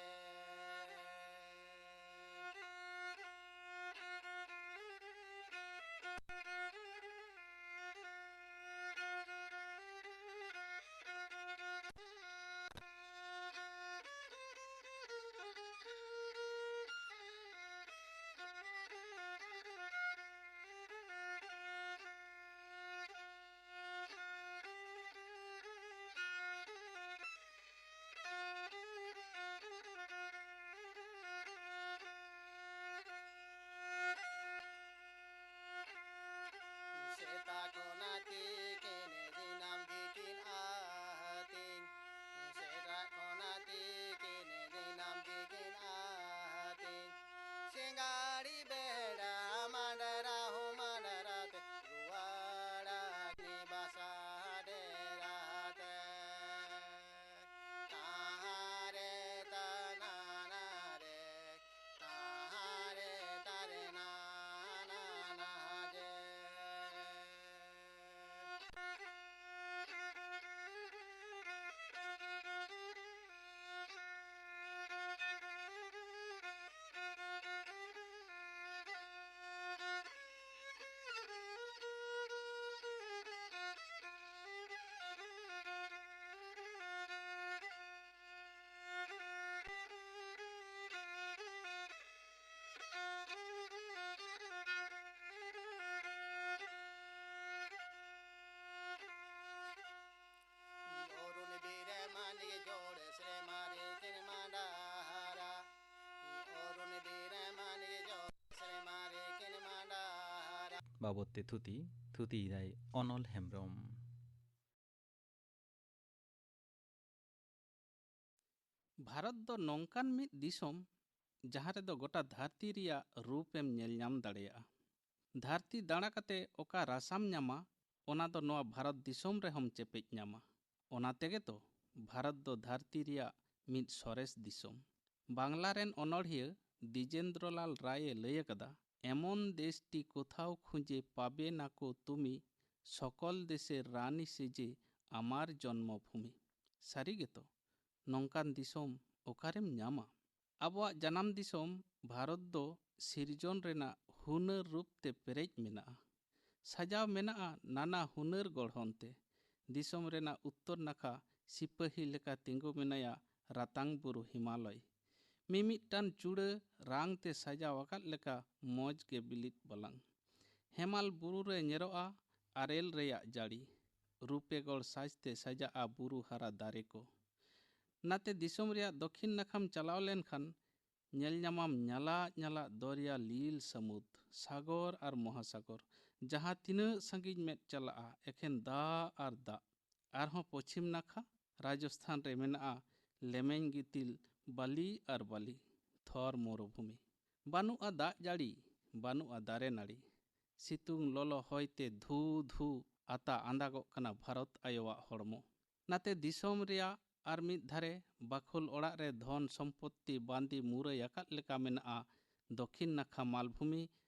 ᱵᱟᱵᱚᱫ ᱛᱮ ᱛᱷᱩᱛᱤ, ᱛᱷᱩᱛᱤᱭᱮᱫᱟᱭ ᱚᱱᱚᱞ ᱦᱮᱢᱵᱨᱚᱢ᱾ ᱵᱷᱟᱨᱚᱛ ᱫᱚ ᱱᱚᱝᱠᱟᱱ ᱢᱤᱫ ᱫᱤᱥᱚᱢ, ᱡᱟᱦᱟᱸ ᱨᱮᱫᱚ ᱜᱚᱴᱟ ᱫᱷᱟᱹᱨᱛᱤ ᱨᱮᱭᱟᱜ ᱨᱩᱯ ᱮᱢ ᱧᱮᱞ ᱧᱟᱢ ᱫᱟᱲᱮᱭᱟᱜᱼᱟ᱾ ᱫᱷᱟᱹᱨᱛᱤ ᱫᱟᱬᱟ ᱠᱟᱛᱮ ᱚᱠᱟ ᱨᱟᱥᱟᱢ ᱧᱟᱢᱟ, ᱚᱱᱟ ᱫᱚ ᱱᱚᱣᱟ ᱵᱷᱟᱨᱚᱛ ᱫᱤᱥᱚᱢ ᱨᱮᱦᱚᱸᱢ ᱪᱮᱯᱮᱡ ᱧᱟᱢᱟ᱾ ᱚᱱᱟ ᱛᱮᱜᱮ ᱛᱚ ᱵᱷᱟᱨᱚᱛ ᱫᱚ ᱫᱷᱟᱹᱨᱛᱤ ᱨᱮᱭᱟᱜ ᱢᱤᱫ ᱥᱚᱨᱮᱥ ᱫᱤᱥᱚᱢ᱾ ᱵᱟᱝᱞᱟ ᱨᱮᱱ ᱚᱱᱚᱬᱦᱤᱭᱟᱹ ᱫᱤᱡᱮᱱᱫᱨᱚᱞᱟᱞ ᱨᱟᱭ ᱮ ᱞᱟᱹᱭ ᱟᱠᱟᱫᱟ, "ᱮᱢᱚᱱ ᱫᱮᱥᱴᱤ ᱠᱳᱛᱷᱟᱣ ᱠᱷᱩᱸᱡᱮ ᱯᱟᱵᱮ ᱱᱟᱠᱚ ᱛᱩᱢᱤ, ᱥᱚᱠᱚᱞ ᱫᱮᱥᱮᱨ ᱨᱟᱱᱤ ᱥᱮᱡᱮ ᱟᱢᱟᱨ ᱡᱚᱱᱢᱚ ᱵᱷᱩᱢᱤ᱾" ᱥᱟᱹᱨᱤ ᱜᱮᱛᱚ, ᱱᱚᱝᱠᱟᱱ ᱫᱤᱥᱚᱢ ᱚᱠᱟᱨᱮᱢ ᱧᱟᱢᱟ? ᱟᱵᱚᱣᱟᱜ ᱡᱟᱱᱟᱢ ᱫᱤᱥᱚᱢ ᱵᱷᱟᱨᱚᱛ ᱫᱚ ᱥᱤᱨᱡᱚᱱ ᱨᱮᱱᱟᱜ ᱦᱩᱱᱟᱹᱨ ᱨᱩᱯ ᱛᱮ ᱯᱮᱨᱮᱡ ᱢᱮᱱᱟᱜᱼᱟ᱾ ᱥᱟᱡᱟᱣ ᱢᱮᱱᱟᱜᱼᱟ ᱱᱟᱱᱟ ᱦᱩᱱᱟᱹᱨ ᱜᱚᱲᱦᱚᱱ ᱛᱮ᱾ ᱫᱤᱥᱚᱢ ᱨᱮᱱᱟᱜ ᱩᱛᱛᱚᱨ ᱱᱟᱠᱷᱟ ᱥᱤᱯᱟᱹᱦᱤ ᱞᱮᱠᱟ ᱛᱤᱸᱜᱩ ᱢᱮᱱᱟᱭᱟ ᱨᱟᱛᱟᱝ ᱵᱩᱨᱩ ᱦᱤᱢᱟᱞᱚᱭ᱾ ᱢᱤᱢᱤᱫᱴᱟᱝ ᱪᱩᱲᱟᱹ ᱨᱟᱝ ᱛᱮ ᱥᱟᱡᱟᱣ ᱟᱠᱟᱫ ᱞᱮᱠᱟ ᱢᱚᱡᱽ ᱜᱮ ᱵᱤᱞᱤᱫ ᱵᱟᱞᱟᱝ᱾ ᱦᱮᱢᱟᱞ ᱵᱩᱨᱩ ᱨᱮ ᱧᱮᱨᱚᱜᱼᱟ ᱟᱨᱮᱞ ᱨᱮᱭᱟᱜ ᱡᱟᱹᱲᱤ᱾ ᱨᱩᱯᱮᱜᱚᱲ ᱥᱟᱡᱽ ᱛᱮ ᱥᱟᱡᱟᱜᱼᱟ ᱵᱩᱨᱩ ᱦᱟᱨᱟ ᱫᱟᱨᱮ ᱠᱚ᱾ ᱱᱟᱛᱮ ᱫᱤᱥᱚᱢ ᱨᱮᱭᱟᱜ ᱫᱚᱠᱷᱤᱱ ᱱᱟᱠᱷᱟᱢ ᱪᱟᱞᱟᱣ ᱞᱮᱱᱠᱷᱟᱱ ᱧᱮᱞ ᱧᱟᱢᱟᱢ ᱧᱟᱞᱟᱫ ᱧᱟᱞᱟᱫ ᱫᱚᱨᱭᱟ, ᱞᱤᱞ ᱥᱟᱹᱢᱩᱫ, ᱥᱟᱜᱚᱨ ᱟᱨ ᱢᱚᱦᱟᱥᱟᱜᱚᱨ᱾ ᱡᱟᱦᱟᱸ ᱛᱤᱱᱟᱹᱜ ᱥᱟᱺᱜᱤᱧ ᱢᱮᱫ ᱪᱟᱞᱟᱜᱼᱟ, ᱮᱠᱷᱮᱱ ᱫᱟᱜ ᱟᱨ ᱫᱟᱜ᱾ ᱟᱨᱦᱚᱸ ᱯᱚᱪᱷᱤᱢ ᱱᱟᱠᱷᱟ ᱨᱟᱡᱚᱥᱛᱷᱟᱱ ᱨᱮ ᱢᱮᱱᱟᱜᱼᱟ ᱞᱮᱢᱮᱧ ᱜᱤᱛᱤᱞ, ᱵᱟᱹᱞᱤ ᱟᱨ ᱵᱟᱹᱞᱤ, ᱛᱷᱚᱨ ᱢᱚᱨᱩᱵᱷᱩᱢᱤ᱾ ᱵᱟᱹᱱᱩᱜᱼᱟ ᱫᱟᱜ ᱡᱟᱹᱲᱤ, ᱵᱟᱹᱱᱩᱜᱼᱟ ᱫᱟᱨᱮ ᱱᱟᱹᱲᱤ᱾ ᱥᱤᱛᱩᱝ ᱞᱚᱞᱚ ᱦᱚᱭᱛᱮ ᱫᱷᱩ ᱫᱷᱩ ᱟᱛᱟ ᱟᱸᱫᱟᱜᱚᱜ ᱠᱟᱱᱟ ᱵᱷᱟᱨᱚᱛ ᱟᱭᱳᱣᱟᱜ ᱦᱚᱲᱢᱚ᱾ ᱱᱟᱛᱮ ᱫᱤᱥᱚᱢ ᱨᱮᱭᱟᱜ ᱟᱨ ᱢᱤᱫ ᱫᱷᱟᱨᱮ ᱵᱟᱠᱷᱳᱞ ᱚᱲᱟᱜ ᱨᱮ ᱫᱷᱚᱱ ᱥᱚᱢᱯᱚᱛᱛᱤ ᱵᱟᱸᱫᱤ ᱢᱩᱨᱟᱹᱭ ᱟᱠᱟᱫ ᱞᱮᱠᱟ ᱢᱮᱱᱟᱜᱼᱟ ᱫᱚᱠᱷᱤᱱ ᱱᱟᱠᱷᱟ ᱢᱟᱞᱵᱷᱩᱢᱤ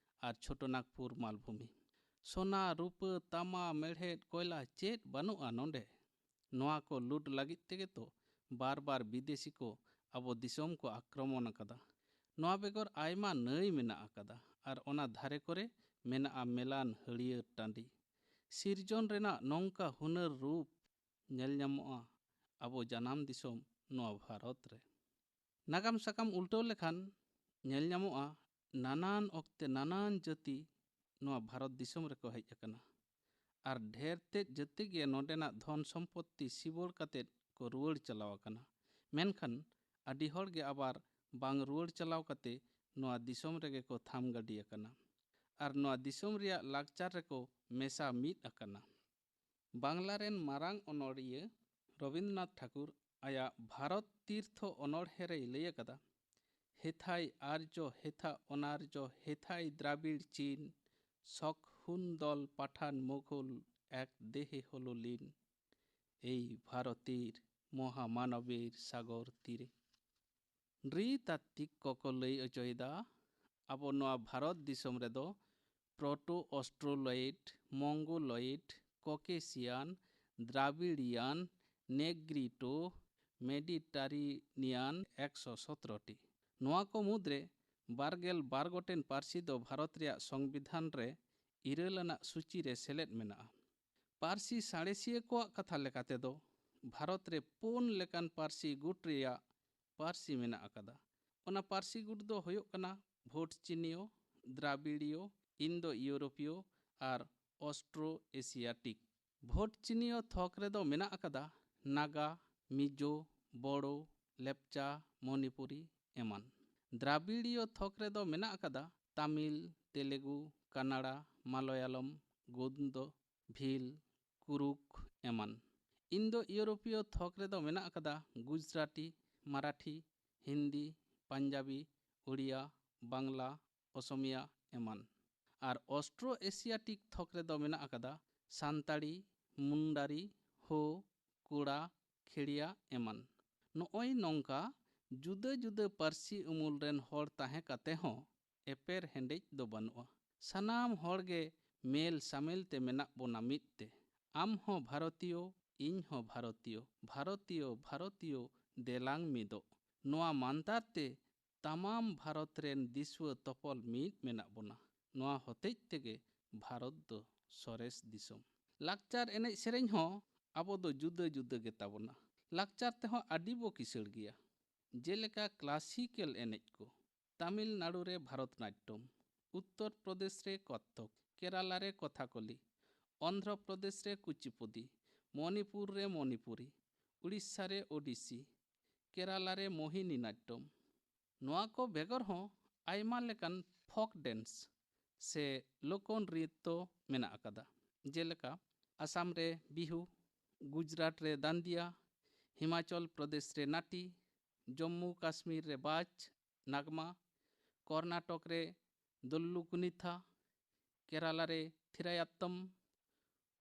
ᱟᱨ ᱪᱷᱳᱴᱳ ᱱᱟᱜᱽᱯᱩᱨ ᱢᱟᱞᱵᱷᱩᱢᱤ᱾ ᱥᱳᱱᱟ, ᱨᱩᱯᱟᱹ, ᱛᱟᱢᱟ, ᱢᱮᱲᱦᱮᱫ, ᱠᱚᱭᱞᱟ ᱪᱮᱫ ᱵᱟᱹᱱᱩᱜᱼᱟ ᱱᱚᱰᱮ? ᱱᱚᱣᱟ ᱠᱚ ᱞᱩᱴ ᱞᱟᱹᱜᱤᱫ ᱛᱮᱜᱮ ᱛᱚ ᱵᱟᱨ ᱵᱟᱨ ᱵᱤᱫᱮᱥᱤ ᱠᱚ ᱟᱵᱚ ᱫᱤᱥᱚᱢ ᱠᱚ ᱟᱠᱨᱚᱢᱚᱱ ᱟᱠᱟᱫᱟ᱾ ᱱᱚᱣᱟ ᱵᱮᱜᱚᱨ ᱟᱭᱢᱟ ᱱᱟᱹᱭ ᱢᱮᱱᱟᱜ ᱟᱠᱟᱫᱟ ᱟᱨ ᱚᱱᱟ ᱫᱷᱟᱨᱮ ᱠᱚᱨᱮ ᱢᱮᱱᱟᱜᱼᱟ ᱢᱮᱞᱟᱱ ᱦᱟᱹᱲᱭᱟᱹᱨ ᱴᱟᱺᱰᱤ᱾ ᱥᱤᱨᱡᱚᱱ ᱨᱮᱱᱟᱜ ᱱᱚᱝᱠᱟ ᱦᱩᱱᱟᱹᱨ ᱨᱩᱯ ᱧᱮᱞ ᱧᱟᱢᱚᱜᱼᱟ ᱟᱵᱚ ᱡᱟᱱᱟᱢ ᱫᱤᱥᱚᱢ ᱱᱚᱣᱟ ᱵᱷᱟᱨᱚᱛ ᱨᱮ᱾ ᱱᱟᱜᱟᱢ ᱥᱟᱠᱟᱢ ᱩᱞᱴᱟᱹᱣ ᱞᱮᱠᱷᱟᱱ ᱧᱮᱞ ᱧᱟᱢᱚᱜᱼᱟ, ᱱᱟᱱᱟᱱ ᱚᱠᱛᱮ ᱱᱟᱱᱟᱱ ᱡᱟᱹᱛᱤ ᱱᱚᱣᱟ ᱵᱷᱟᱨᱚᱛ ᱫᱤᱥᱚᱢ ᱨᱮᱠᱚ ᱦᱮᱡ ᱟᱠᱟᱱᱟ᱾ ᱟᱨ ᱰᱷᱮᱨ ᱛᱮᱫ ᱡᱟᱹᱛᱤ ᱜᱮ ᱱᱚᱰᱮᱱᱟᱜ ᱫᱷᱚᱱ ᱥᱚᱢᱯᱚᱛᱛᱤ ᱥᱤᱵᱚᱲ ᱠᱟᱛᱮᱫ ᱠᱚ ᱨᱩᱣᱟᱹᱲ ᱪᱟᱞᱟᱣ ᱟᱠᱟᱱᱟ᱾ ᱢᱮᱱᱠᱷᱟᱱ ᱟᱹᱰᱤ ᱦᱚᱲ ᱜᱮ ᱟᱵᱟᱨ ᱵᱟᱝ ᱨᱩᱣᱟᱹᱲ ᱪᱟᱞᱟᱣ ᱠᱟᱛᱮ ᱱᱚᱣᱟ ᱫᱤᱥᱚᱢ ᱨᱮᱜᱮ ᱠᱚ ᱛᱷᱟᱢ ᱜᱟᱹᱰᱤ ᱟᱠᱟᱱᱟ᱾ ᱟᱨ ᱱᱚᱣᱟ ᱫᱤᱥᱚᱢ ᱨᱮᱭᱟᱜ ᱞᱟᱠᱪᱟᱨ ᱨᱮᱠᱚ ᱢᱮᱥᱟ ᱢᱤᱫ ᱟᱠᱟᱱᱟ᱾ ᱵᱟᱝᱞᱟ ᱨᱮᱱ ᱢᱟᱨᱟᱝ ᱚᱱᱚᱲᱤᱭᱟᱹ ᱨᱚᱵᱤᱱᱫᱨᱚᱱᱟᱛᱷ ᱴᱷᱟᱠᱩᱨ ᱟᱭᱟᱜ ᱵᱷᱟᱨᱚᱛ ᱛᱤᱨᱛᱷᱚ ᱚᱱᱚᱬᱦᱮ ᱨᱮᱭ ᱞᱟᱹᱭ ᱟᱠᱟᱫᱟ, ᱦᱮᱛᱷᱟᱭ ᱟᱨᱡᱚ ᱦᱮᱛᱷᱟ ᱚᱱᱟᱨᱡᱚ ᱦᱮᱛᱷᱟᱭ ᱫᱨᱟᱵᱤᱲ ᱪᱤᱱ ᱥᱚᱠ ᱦᱩᱱ ᱫᱚᱞ ᱯᱟᱴᱷᱟᱱ ᱢᱩᱜᱷᱚᱞ ᱮᱠ ᱫᱮᱦᱮ ᱦᱚᱞᱚ ᱞᱤᱱ, ᱮᱭ ᱵᱷᱟᱨᱚᱛᱤᱨ ᱢᱚᱦᱟᱢᱟᱱᱚᱵᱤᱨ ᱥᱟᱜᱚᱨ ᱛᱤᱨᱮ᱾ ᱱᱨᱤᱛᱟᱛᱛᱤᱠ ᱠᱚᱠᱚ ᱞᱟᱹᱭ ᱚᱪᱚᱭᱮᱫᱟ, ᱟᱵᱚ ᱱᱚᱣᱟ ᱵᱷᱟᱨᱚᱛ ᱫᱤᱥᱚᱢ ᱨᱮᱫᱚ ᱯᱨᱚᱴᱳ ᱚᱥᱴᱨᱳᱞᱚᱭᱤᱰ, ᱢᱚᱝᱜᱳᱞᱚᱭᱤᱰ, ᱠᱚᱠᱮᱥᱤᱭᱟᱱ, ᱫᱨᱟᱵᱤᱲᱤᱭᱟᱱ, ᱱᱮᱜᱽᱨᱤᱴᱳ, ᱢᱮᱰᱤᱴᱟᱨᱤᱱᱤᱭᱟᱱ ᱮᱠᱥᱚ ᱥᱚᱛᱨᱚ ᱴᱤ᱾ ᱱᱚᱣᱟ ᱠᱚ ᱢᱩᱫᱽᱨᱮ ᱵᱟᱨᱜᱮᱞ ᱵᱟᱨ ᱜᱚᱴᱮᱱ ᱯᱟᱹᱨᱥᱤ ᱫᱚ ᱵᱷᱟᱨᱚᱛ ᱨᱮᱭᱟᱜ ᱥᱚᱝᱵᱤᱫᱷᱟᱱ ᱨᱮ ᱤᱨᱟᱹᱞ ᱟᱱᱟᱜ ᱥᱩᱪᱤ ᱨᱮ ᱥᱮᱞᱮᱫ ᱢᱮᱱᱟᱜᱼᱟ᱾ ᱯᱟᱹᱨᱥᱤ ᱥᱟᱬᱮᱥᱤᱭᱟᱹ ᱠᱚᱣᱟᱜ ᱠᱟᱛᱷᱟ ᱞᱮᱠᱟᱛᱮ ᱫᱚ ᱵᱷᱟᱨᱚᱛ ᱨᱮ ᱯᱩᱱ ᱞᱮᱠᱟᱱ ᱯᱟᱹᱨᱥᱤ ᱜᱩᱴ ᱨᱮᱭᱟᱜ ᱯᱟᱹᱨᱥᱤ ᱢᱮᱱᱟᱜ ᱟᱠᱟᱫᱟ᱾ ᱚᱱᱟ ᱯᱟᱹᱨᱥᱤ ᱜᱩᱴ ᱫᱚ ᱦᱩᱭᱩᱜ ᱠᱟᱱᱟ ᱵᱷᱳᱴ ᱪᱤᱱᱤᱭᱚ, ᱫᱨᱟᱵᱤᱲᱤᱭᱚ, ᱤᱱᱫᱳ ᱤᱭᱩᱨᱳᱯᱤᱭᱚ ᱟᱨ ᱚᱥᱴᱨᱳ ᱮᱥᱤᱭᱟᱴᱤᱠ᱾ ᱵᱷᱳᱴ ᱪᱤᱱᱤᱭᱚ ᱛᱷᱚᱠ ᱨᱮᱫᱚ ᱢᱮᱱᱟᱜ ᱟᱠᱟᱫᱟ ᱱᱟᱜᱟ, ᱢᱤᱡᱳ, ᱵᱳᱲᱳ, ᱞᱮᱯᱪᱟ, ᱢᱚᱱᱤᱯᱩᱨᱤ ᱮᱢᱟᱱ᱾ ᱫᱨᱟᱵᱤᱲᱤᱭᱚ ᱛᱷᱚᱠ ᱨᱮᱫᱚ ᱢᱮᱱᱟᱜ ᱟᱠᱟᱫᱟ ᱛᱟᱢᱤᱞ, ᱛᱮᱞᱮᱜᱩ, ᱠᱟᱱᱟᱲᱟ, ᱢᱟᱞᱚᱭᱟᱞᱚᱢ, ᱜᱳᱱᱫᱚ, ᱵᱷᱤᱞ, ᱠᱩᱨᱩᱠ ᱮᱢᱟᱱ᱾ ᱤᱱᱫᱳ ᱤᱭᱩᱨᱳᱯᱤᱭᱚ ᱛᱷᱚᱠ ᱨᱮᱫᱚ ᱢᱮᱱᱟᱜ ᱟᱠᱟᱫᱟ ᱜᱩᱡᱽᱨᱟᱴᱤ, ᱢᱟᱨᱟᱴᱷᱤ, ᱦᱤᱱᱫᱤ, ᱯᱟᱧᱡᱟᱵᱤ, ᱳᱲᱤᱭᱟ, ᱵᱟᱝᱞᱟ, ᱚᱥᱚᱢᱤᱭᱟ ᱮᱢᱟᱱ᱾ ᱟᱨ ᱚᱥᱴᱨᱳ ᱮᱥᱤᱭᱟᱴᱤᱠ ᱛᱷᱚᱠ ᱨᱮᱫᱚ ᱢᱮᱱᱟᱜ ᱟᱠᱟᱫᱟ ᱥᱟᱱᱛᱟᱲᱤ, ᱢᱩᱱᱰᱟᱨᱤ, ᱦᱳ, ᱠᱩᱲᱟ, ᱠᱷᱮᱲᱤᱭᱟ ᱮᱢᱟᱱ᱾ ᱱᱚᱜᱼᱚᱭ ᱱᱚᱝᱠᱟ ᱡᱩᱫᱟᱹ ᱡᱩᱫᱟᱹ ᱯᱟᱹᱨᱥᱤ ᱩᱢᱩᱞ ᱨᱮᱱ ᱦᱚᱲ ᱛᱟᱦᱮᱸ ᱠᱟᱛᱮ ᱦᱚᱸ ᱮᱯᱮᱨ ᱦᱮᱸᱰᱮᱡ ᱫᱚ ᱵᱟᱹᱱᱩᱜᱼᱟ᱾ ᱥᱟᱱᱟᱢ ᱦᱚᱲ ᱜᱮ ᱢᱮᱞ ᱥᱟᱢᱮᱞ ᱛᱮ ᱢᱮᱱᱟᱜ ᱵᱚᱱᱟ ᱢᱤᱫ ᱛᱮ᱾ ᱟᱢ ᱦᱚᱸ ᱵᱷᱟᱨᱚᱛᱤᱭᱚ, ᱤᱧ ᱦᱚᱸ ᱵᱷᱟᱨᱚᱛᱤᱭᱚ, ᱵᱷᱟᱨᱚᱛᱤᱭᱚ, ᱵᱷᱟᱨᱚᱛᱤᱭᱚ, ᱫᱮᱞᱟᱝ ᱢᱤᱫᱚᱜ᱾ ᱱᱚᱣᱟ ᱢᱟᱱᱛᱟᱨ ᱛᱮ ᱛᱟᱢᱟᱢ ᱵᱷᱟᱨᱚᱛ ᱨᱮᱱ ᱫᱤᱥᱩᱣᱟᱹ ᱛᱚᱯᱚᱞ ᱢᱤᱫ ᱢᱮᱱᱟᱜ ᱵᱚᱱᱟ᱾ ᱱᱚᱣᱟ ᱦᱚᱛᱮᱡ ᱛᱮᱜᱮ ᱵᱷᱟᱨᱚᱛ ᱫᱚ ᱥᱚᱨᱮᱥ ᱫᱤᱥᱚᱢ᱾ ᱞᱟᱠᱪᱟᱨ ᱮᱱᱮᱡ ᱥᱮᱨᱮᱧ ᱦᱚᱸ ᱟᱵᱚ ᱫᱚ ᱡᱩᱫᱟᱹ ᱡᱩᱫᱟᱹ ᱜᱮᱛᱟ ᱵᱚᱱᱟ᱾ ᱞᱟᱠᱪᱟᱨ ᱛᱮᱦᱚᱸ ᱟᱹᱰᱤ ᱵᱚ ᱠᱤᱥᱟᱹᱲ ᱜᱮᱭᱟ᱾ ᱡᱮᱞᱮᱠᱟ ᱠᱞᱟᱥᱤᱠᱮᱞ ᱮᱱᱮᱡ ᱠᱚ, ᱛᱟᱢᱤᱞᱱᱟᱲᱩ ᱨᱮ ᱵᱷᱟᱨᱚᱛᱱᱟᱴᱴᱚᱢ, ᱩᱛᱛᱚᱨ ᱯᱨᱚᱫᱮᱥ ᱨᱮ ᱠᱚᱛᱷᱚᱠ, ᱠᱮᱨᱟᱞᱟ ᱨᱮ ᱠᱚᱛᱷᱟᱠᱚᱞᱤ, ᱚᱱᱫᱷᱨᱚ ᱯᱨᱚᱫᱮᱥ ᱨᱮ ᱠᱩᱪᱤᱯᱩᱫᱤ, ᱢᱚᱱᱤᱯᱩᱨ ᱨᱮ ᱢᱚᱱᱤᱯᱩᱨᱤ, ᱩᱲᱤᱥᱥᱟ ᱨᱮ ᱳᱰᱤᱥᱤ, ᱠᱮᱨᱟᱞᱟ ᱨᱮ ᱢᱳᱦᱤᱱᱤ ᱱᱟᱴᱴᱚᱢ᱾ ᱱᱚᱣᱟ ᱠᱚ ᱵᱮᱜᱚᱨ ᱦᱚᱸ ᱟᱭᱢᱟ ᱞᱮᱠᱟᱱ ᱯᱷᱳᱠ ᱰᱮᱱᱥ, ᱥᱮ ᱞᱳᱠᱚ ᱱᱨᱤᱛᱛᱚ ᱢᱮᱱᱟᱜ ᱟᱠᱟᱫᱟ᱾ ᱡᱮᱞᱮᱠᱟ ᱟᱥᱟᱢ ᱨᱮ ᱵᱤᱦᱩ, ᱜᱩᱡᱽᱨᱟᱴ ᱨᱮ ᱫᱟᱱᱫᱤᱭᱟ, ᱦᱤᱢᱟᱪᱚᱞ ᱯᱨᱚᱫᱮᱥ ᱨᱮ ᱱᱟᱴᱤ, ᱡᱚᱢᱢᱩ ᱠᱟᱥᱢᱤᱨ ᱨᱮ ᱵᱟᱪ, ᱱᱟᱜᱽᱢᱟ, ᱠᱚᱨᱱᱟᱴᱚᱠ ᱨᱮ ᱫᱚᱞᱞᱩ ᱠᱩᱱᱤᱛᱷᱟ, ᱠᱮᱨᱟᱞᱟ ᱨᱮ ᱛᱷᱤᱨᱟᱭᱟᱛᱛᱚᱢ,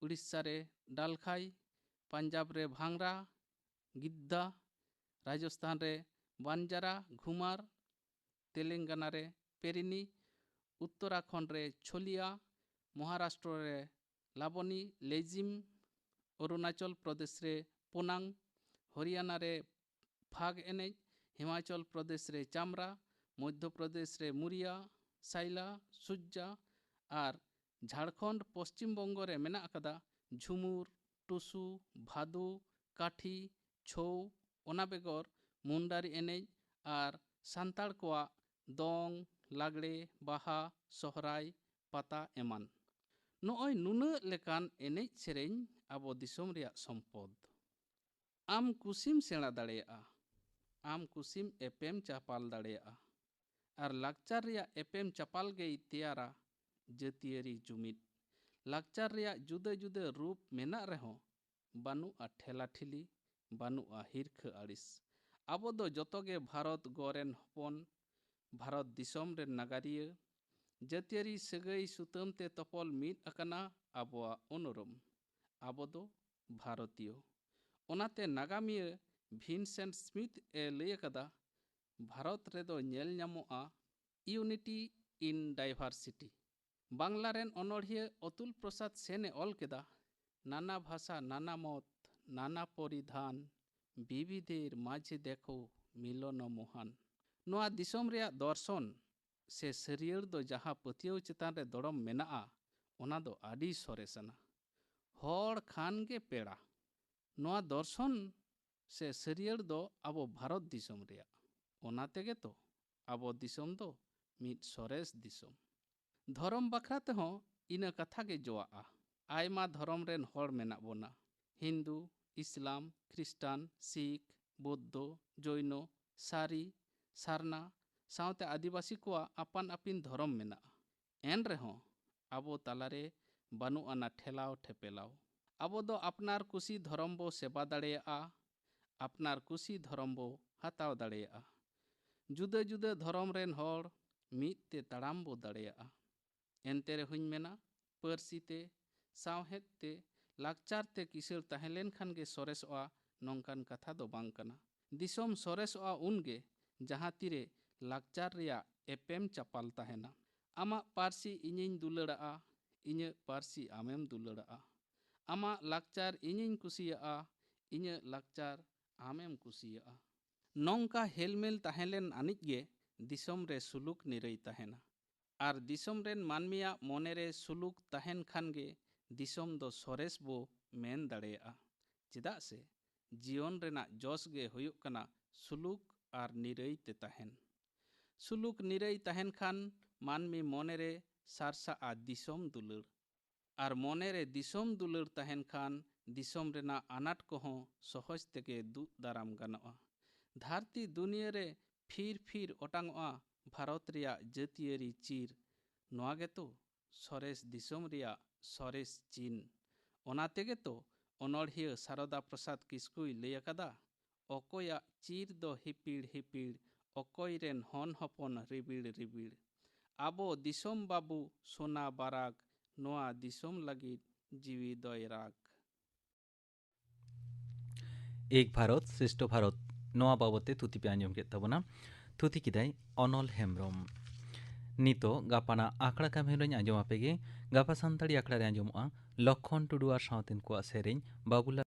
ᱩᱲᱤᱥᱥᱟ ᱨᱮ ᱰᱟᱞᱠᱷᱟᱭ, ᱯᱟᱧᱡᱟᱵᱽ ᱨᱮ ᱵᱷᱟᱝᱨᱟ, ᱜᱤᱫᱽᱫᱟ, ᱨᱟᱡᱚᱥᱛᱷᱟᱱ ᱨᱮ ᱵᱟᱱᱡᱟᱨᱟ ᱜᱷᱩᱢᱟᱨ, ᱛᱮᱞᱮᱝᱜᱟᱱᱟ ᱨᱮ ᱯᱮᱨᱤᱱᱤ, ᱩᱛᱛᱚᱨᱟᱠᱷᱚᱸᱰ ᱨᱮ ᱪᱷᱚᱞᱤᱭᱟ, ᱢᱚᱦᱟᱨᱟᱥᱴᱨᱚ ᱨᱮ ᱞᱟᱵᱚᱱᱤ, ᱞᱮᱡᱤᱢ, ᱚᱨᱩᱱᱟᱪᱚᱞ ᱯᱨᱚᱫᱮᱥ ᱨᱮ ᱯᱳᱱᱟᱝ, ᱦᱚᱨᱤᱭᱟᱱᱟ ᱨᱮ ᱯᱷᱟᱜᱽ ᱮᱱᱮᱡ, ᱦᱤᱢᱟᱪᱚᱞ ᱯᱨᱚᱫᱮᱥ ᱨᱮ ᱪᱟᱢᱨᱟ, ᱢᱚᱫᱽᱫᱷᱚ ᱯᱨᱚᱫᱮᱥ ᱨᱮ ᱢᱩᱨᱤᱭᱟ, ᱥᱟᱭᱞᱟ, ᱥᱩᱡᱡᱟ ᱟᱨ ᱡᱷᱟᱲᱠᱷᱚᱸᱰ ᱯᱚᱥᱪᱤᱢ ᱵᱚᱝᱜᱚ ᱨᱮ ᱢᱮᱱᱟᱜ ᱟᱠᱟᱫᱟ ᱡᱷᱩᱢᱩᱨ, ᱴᱩᱥᱩ, ᱵᱷᱟᱫᱩ, ᱠᱟᱴᱷᱤ, ᱪᱷᱳᱣ, ᱚᱱᱟ ᱵᱮᱜᱚᱨ ᱢᱩᱱᱰᱟᱨᱤ ᱮᱱᱮᱡ ᱟᱨ ᱥᱟᱱᱛᱟᱲ ᱠᱚᱣᱟᱜ ᱫᱚᱝ, ᱞᱟᱜᱽᱲᱮ, ᱵᱟᱦᱟ, ᱥᱚᱦᱨᱟᱭ, ᱯᱟᱛᱟ ᱮᱢᱟᱱ᱾ ᱱᱚᱜᱼᱚᱭ ᱱᱩᱱᱟᱹᱜ ᱞᱮᱠᱟᱱ ᱮᱱᱮᱡ ᱥᱮᱨᱮᱧ ᱟᱵᱚ ᱫᱤᱥᱚᱢ ᱨᱮᱭᱟᱜ ᱥᱚᱢᱯᱚᱫ᱾ ᱟᱢ ᱠᱩᱥᱤᱢ ᱥᱮᱬᱟ ᱫᱟᱲᱮᱭᱟᱜᱼᱟ, ᱟᱢ ᱠᱩᱥᱤᱢ ᱮᱯᱮᱢ ᱪᱟᱯᱟᱞ ᱫᱟᱲᱮᱭᱟᱜᱼᱟ᱾ ᱟᱨ ᱞᱟᱠᱪᱟᱨ ᱨᱮᱭᱟᱜ ᱮᱯᱮᱢ ᱪᱟᱯᱟᱞ ᱜᱮᱭ ᱛᱮᱭᱟᱨᱟ ᱡᱟᱹᱛᱤᱭᱟᱹᱨᱤ ᱡᱩᱢᱤᱫ᱾ ᱞᱟᱠᱪᱟᱨ ᱨᱮᱭᱟᱜ ᱡᱩᱫᱟᱹ ᱡᱩᱫᱟᱹ ᱨᱩᱯ ᱢᱮᱱᱟᱜ ᱨᱮᱦᱚᱸ, ᱵᱟᱹᱱᱩᱜᱼᱟ ᱴᱷᱮᱞᱟ ᱴᱷᱤᱞᱤ, ᱵᱟᱹᱱᱩᱜᱼᱟ ᱦᱤᱨᱠᱷᱟᱹ ᱟᱹᱲᱤᱥ᱾ ᱟᱵᱚ ᱫᱚ ᱡᱚᱛᱚ ᱜᱮ ᱵᱷᱟᱨᱚᱛ ᱜᱚ ᱨᱮᱱ ᱦᱚᱯᱚᱱ, ᱵᱷᱟᱨᱚᱛ ᱫᱤᱥᱚᱢ ᱨᱮᱱ ᱱᱟᱜᱟᱨᱤᱭᱟᱹ᱾ ᱡᱟᱹᱛᱤᱭᱟᱹᱨᱤ ᱥᱟᱹᱜᱟᱹᱭ ᱥᱩᱛᱟᱹᱢ ᱛᱮ ᱛᱚᱯᱚᱞ ᱢᱤᱫ ᱟᱠᱟᱱᱟ ᱟᱵᱚᱣᱟᱜ ᱩᱱᱩᱨᱩᱢ᱾ ᱟᱵᱚ ᱫᱚ ᱵᱷᱟᱨᱚᱛᱤᱭᱚ᱾ ᱚᱱᱟᱛᱮ ᱱᱟᱜᱟᱢᱤᱭᱟᱹ ᱵᱷᱤᱱᱥᱮᱱᱴ ᱥᱢᱤᱛᱷ ᱮ ᱞᱟᱹᱭ ᱟᱠᱟᱫᱟ, ᱵᱷᱟᱨᱚᱛ ᱨᱮᱫᱚ ᱧᱮᱞ ᱧᱟᱢᱚᱜᱼᱟ unity in diversity᱾ ᱵᱟᱝᱞᱟ ᱨᱮᱱ ᱚᱱᱚᱬᱦᱤᱭᱟᱹ ᱚᱛᱩᱞ ᱯᱨᱚᱥᱟᱫᱽ ᱥᱮᱱ ᱮ ᱚᱞ ᱠᱮᱫᱟ, ᱱᱟᱱᱟ ᱵᱷᱟᱥᱟ, ᱱᱟᱱᱟ ᱢᱚᱛ, ᱱᱟᱱᱟ ᱯᱚᱨᱤᱫᱷᱟᱱ, ᱵᱤᱵᱤᱫᱷᱮᱨ ᱢᱟᱡᱷᱮ ᱫᱮᱠᱷᱳ ᱢᱤᱞᱚᱱ ᱢᱚᱦᱟᱱ᱾ ᱱᱚᱣᱟ ᱫᱤᱥᱚᱢ ᱨᱮᱭᱟᱜ ᱫᱚᱨᱥᱚᱱ ᱥᱮ ᱥᱟᱹᱨᱭᱟᱹᱲ ᱫᱚ ᱡᱟᱦᱟᱸ ᱯᱟᱹᱛᱭᱟᱹᱣ ᱪᱮᱛᱟᱱ ᱨᱮ ᱫᱚᱲᱚᱢ ᱢᱮᱱᱟᱜᱼᱟ, ᱚᱱᱟ ᱫᱚ ᱟᱹᱰᱤ ᱥᱚᱨᱮᱥ ᱟᱱᱟ᱾ ᱦᱚᱲ ᱠᱷᱟᱱ ᱜᱮ ᱯᱮᱲᱟ᱾ ᱱᱚᱣᱟ ᱫᱚᱨᱥᱚᱱ ᱥᱮ ᱥᱟᱹᱨᱭᱟᱹᱲ ᱫᱚ ᱟᱵᱚ ᱵᱷᱟᱨᱚᱛ ᱫᱤᱥᱚᱢ ᱨᱮᱭᱟᱜ᱾ ᱚᱱᱟ ᱛᱮᱜᱮ ᱛᱚ ᱟᱵᱚ ᱫᱤᱥᱚᱢ ᱫᱚ ᱢᱤᱫ ᱥᱚᱨᱮᱥ ᱫᱤᱥᱚᱢ᱾ ᱫᱷᱚᱨᱚᱢ ᱵᱟᱠᱷᱨᱟ ᱛᱮᱦᱚᱸ ᱤᱱᱟᱹ ᱠᱟᱛᱷᱟ ᱜᱮ ᱡᱚᱣᱟᱜᱼᱟ᱾ ᱟᱭᱢᱟ ᱫᱷᱚᱨᱚᱢ ᱨᱮᱱ ᱦᱚᱲ ᱢᱮᱱᱟᱜ ᱵᱚᱱᱟ᱾ ᱦᱤᱱᱫᱩ, ᱤᱥᱞᱟᱢ, ᱠᱷᱨᱤᱥᱴᱟᱱ, ᱥᱤᱠᱷ, ᱵᱳᱫᱽᱫᱷᱚ, ᱡᱚᱭᱱᱚ, ᱥᱟᱨᱤ, ᱥᱟᱨᱱᱟ, ᱥᱟᱶᱛᱮ ᱟᱹᱫᱤᱵᱟᱹᱥᱤ ᱠᱚᱣᱟᱜ ᱟᱯᱟᱱ ᱟᱹᱯᱤᱱ ᱫᱷᱚᱨᱚᱢ ᱢᱮᱱᱟᱜᱼᱟ᱾ ᱮᱱ ᱨᱮᱦᱚᱸ ᱟᱵᱚ ᱛᱟᱞᱟᱨᱮ ᱵᱟᱹᱱᱩᱜ ᱟᱱᱟ ᱴᱷᱮᱞᱟᱣ ᱴᱷᱮᱯᱮᱞᱟᱣ᱾ ᱟᱵᱚ ᱫᱚ ᱟᱯᱱᱟᱨ ᱠᱩᱥᱤ ᱫᱷᱚᱨᱚᱢ ᱵᱚ ᱥᱮᱵᱟ ᱫᱟᱲᱮᱭᱟᱜᱼᱟ, ᱟᱯᱱᱟᱨ ᱠᱩᱥᱤ ᱫᱷᱚᱨᱚᱢ ᱵᱚ ᱦᱟᱛᱟᱣ ᱫᱟᱲᱮᱭᱟᱜᱼᱟ᱾ ᱡᱩᱫᱟᱹ ᱡᱩᱫᱟᱹ ᱫᱷᱚᱨᱚᱢ ᱨᱮᱱ ᱦᱚᱲ ᱢᱤᱫ ᱛᱮ ᱛᱟᱲᱟᱢ ᱵᱚ ᱫᱟᱲᱮᱭᱟᱜᱼᱟ᱾ ᱮᱱᱛᱮ ᱨᱮᱦᱚᱸᱧ ᱢᱮᱱᱟ, ᱯᱟᱹᱨᱥᱤ ᱛᱮ, ᱥᱟᱶᱦᱮᱫ ᱛᱮ, ᱞᱟᱠᱪᱟᱨ ᱛᱮ ᱠᱤᱥᱟᱹᱬ ᱛᱟᱦᱮᱸ ᱞᱮᱱᱠᱷᱟᱱ ᱜᱮ ᱥᱚᱨᱮᱥᱚᱜᱼᱟ, ᱱᱚᱝᱠᱟᱱ ᱠᱟᱛᱷᱟ ᱫᱚ ᱵᱟᱝ ᱠᱟᱱᱟ᱾ ᱫᱤᱥᱚᱢ ᱥᱚᱨᱮᱥᱚᱜᱼᱟ ᱩᱱᱜᱮ, ᱡᱟᱦᱟᱸ ᱛᱤᱨᱮ ᱞᱟᱠᱪᱟᱨ ᱨᱮᱭᱟᱜ ᱮᱯᱮᱢ ᱪᱟᱯᱟᱞ ᱛᱟᱦᱮᱱᱟ᱾ ᱟᱢᱟᱜ ᱯᱟᱹᱨᱥᱤ ᱤᱧᱤᱧ ᱫᱩᱞᱟᱹᱲᱟᱜᱼᱟ, ᱤᱧᱟᱹᱜ ᱯᱟᱹᱨᱥᱤ ᱟᱢᱮᱢ ᱫᱩᱞᱟᱹᱲᱟᱜᱼᱟ᱾ ᱟᱢᱟᱜ ᱞᱟᱠᱪᱟᱨ ᱤᱧᱤᱧ ᱠᱩᱥᱤᱭᱟᱜᱼᱟ, ᱤᱧᱟᱹᱜ ᱞᱟᱠᱪᱟᱨ ᱟᱢᱮᱢ ᱠᱩᱥᱤᱭᱟᱜᱼᱟ᱾ ᱱᱚᱝᱠᱟ ᱦᱮᱞᱢᱮᱞ ᱛᱟᱦᱮᱸ ᱞᱮᱱ ᱟᱹᱱᱤᱡ ᱜᱮ ᱫᱤᱥᱚᱢ ᱨᱮ ᱥᱩᱞᱩᱠ ᱱᱤᱨᱟᱹᱭ ᱛᱟᱦᱮᱱᱟ᱾ ᱟᱨ ᱫᱤᱥᱚᱢ ᱨᱮᱱ ᱢᱟᱹᱱᱢᱤᱭᱟᱜ ᱢᱚᱱᱮ ᱨᱮ ᱥᱩᱞᱩᱠ ᱛᱟᱦᱮᱱ ᱠᱷᱟᱱ ᱜᱮ ᱫᱤᱥᱚᱢ ᱫᱚ ᱥᱚᱨᱮᱥ ᱵᱚ ᱢᱮᱱ ᱫᱟᱲᱮᱭᱟᱜᱼᱟ᱾ ᱪᱮᱫᱟᱜ ᱥᱮ ᱡᱤᱭᱚᱱ ᱨᱮᱱᱟᱜ ᱡᱚᱥ ᱜᱮ ᱦᱩᱭᱩᱜ ᱠᱟᱱᱟ ᱥᱩᱞᱩᱠ ᱟᱨ ᱱᱤᱨᱟᱹᱭ ᱛᱮ ᱛᱟᱦᱮᱱ᱾ ᱥᱩᱞᱩᱠ ᱱᱤᱨᱟᱹᱭ ᱛᱟᱦᱮᱱ ᱠᱷᱟᱱ ᱢᱟᱹᱱᱢᱤ ᱢᱚᱱᱮ ᱨᱮ ᱥᱟᱨᱥᱟᱜᱼᱟ ᱫᱤᱥᱚᱢ ᱫᱩᱞᱟᱹᱲ᱾ ᱟᱨ ᱢᱚᱱᱮ ᱨᱮ ᱫᱤᱥᱚᱢ ᱫᱩᱞᱟᱹᱲ ᱛᱟᱦᱮᱱ ᱠᱷᱟᱱ ᱫᱤᱥᱚᱢ ᱨᱮᱱᱟᱜ ᱟᱱᱟᱴ ᱠᱚᱦᱚᱸ ᱥᱚᱦᱚᱡᱽ ᱛᱮᱜᱮ ᱫᱩᱜ ᱫᱟᱨᱟᱢ ᱜᱟᱱᱚᱜᱼᱟ᱾ ᱫᱷᱟᱹᱨᱛᱤ ᱫᱩᱱᱤᱭᱟᱹ ᱨᱮ ᱯᱷᱤᱨ ᱯᱷᱤᱨ ᱚᱴᱟᱝᱚᱜᱼᱟ ᱵᱷᱟᱨᱚᱛ ᱨᱮᱭᱟᱜ ᱡᱟᱹᱛᱤᱭᱟᱹᱨᱤ ᱪᱤᱨ᱾ ᱱᱚᱣᱟ ᱜᱮᱛᱚ ᱥᱚᱨᱮᱥ ᱫᱤᱥᱚᱢ ᱨᱮᱭᱟᱜ ᱥᱚᱨᱮᱥ ᱪᱤᱱ᱾ ᱚᱱᱟ ᱛᱮᱜᱮ ᱛᱚ ᱚᱱᱚᱬᱦᱤᱭᱟᱹ ᱥᱟᱨᱚᱫᱟ ᱯᱨᱚᱥᱟᱫᱽ ᱠᱤᱥᱠᱩᱭ ᱞᱟᱹᱭ ᱟᱠᱟᱫᱟ, "ᱚᱠᱚᱭᱟᱜ ᱪᱤᱨ ᱫᱚ ᱦᱤᱯᱤᱲ ᱦᱤᱯᱤᱲ, ᱚᱠᱚᱭ ᱨᱮᱱ ᱦᱚᱱ ᱦᱚᱯᱚᱱ ᱨᱤᱵᱤᱲ ᱨᱤᱵᱤᱲ᱾ ᱟᱵᱚ ᱫᱤᱥᱚᱢ ᱵᱟᱹᱵᱩ ᱥᱳᱱᱟ ᱵᱟᱨᱟᱠ, ᱱᱚᱣᱟ ᱫᱤᱥᱚᱢ ᱞᱟᱹᱜᱤᱫ ᱡᱤᱣᱤ ᱫᱚᱭ ᱨᱟᱠ᱾" ᱮᱠ ᱵᱷᱟᱨᱚᱛ ᱥᱨᱮᱥᱴᱷᱚ ᱵᱷᱟᱨᱚᱛ, ᱱᱚᱣᱟ ᱵᱟᱵᱚᱛ ᱛᱮ ᱛᱷᱩᱛᱤ ᱯᱮ ᱟᱸᱡᱚᱢ ᱠᱮᱫ ᱛᱟᱵᱚᱱᱟ᱾ ᱛᱷᱩᱛᱤ ᱠᱮᱫᱟᱭ ᱚᱱᱚᱞ ᱦᱮᱢᱵᱨᱚᱢ᱾ ᱱᱤᱛᱚᱜ ᱜᱟᱯᱟᱱᱟᱜ ᱟᱠᱷᱲᱟ ᱠᱟᱹᱢᱤ ᱦᱚᱨᱟᱧ ᱟᱸᱡᱚᱢ ᱟᱯᱮ ᱜᱮ᱾ ᱜᱟᱯᱟ ᱥᱟᱱᱛᱟᱲᱤ ᱟᱠᱷᱲᱟ ᱨᱮ ᱟᱸᱡᱚᱢᱚᱜᱼᱟ ᱞᱚᱠᱠᱷᱚᱱ ᱴᱩᱰᱩ ᱟᱨ ᱥᱟᱶᱛᱮᱱ ᱠᱚᱣᱟᱜ ᱥᱮᱨᱮᱧ ᱵᱟᱵᱩᱞᱟᱞ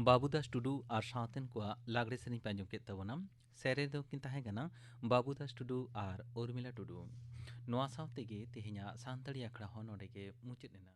ᱵᱟᱹᱵᱩᱫᱟᱥ ᱴᱩᱰᱩ ᱟᱨ ᱥᱟᱶᱛᱮᱱ ᱠᱚᱣᱟᱜ ᱞᱟᱜᱽᱲᱮ ᱥᱮᱨᱮᱧ ᱯᱮ ᱟᱸᱡᱚᱢ ᱠᱮᱫ ᱛᱟᱵᱚᱱᱟ᱾ ᱥᱮᱨᱮᱧ ᱫᱚ ᱠᱤᱱ ᱛᱟᱦᱮᱸ ᱠᱟᱱᱟ ᱵᱟᱹᱵᱩᱫᱟᱥ ᱴᱩᱰᱩ ᱟᱨ ᱩᱨᱢᱤᱞᱟ ᱴᱩᱰᱩ᱾ ᱱᱚᱣᱟ ᱥᱟᱶ ᱛᱮᱜᱮ ᱛᱮᱦᱮᱧᱟᱜ ᱥᱟᱱᱛᱟᱲᱤ ᱟᱠᱷᱲᱟ ᱦᱚᱸ ᱱᱚᱰᱮ ᱜᱮ ᱢᱩᱪᱟᱹᱫ ᱮᱱᱟ᱾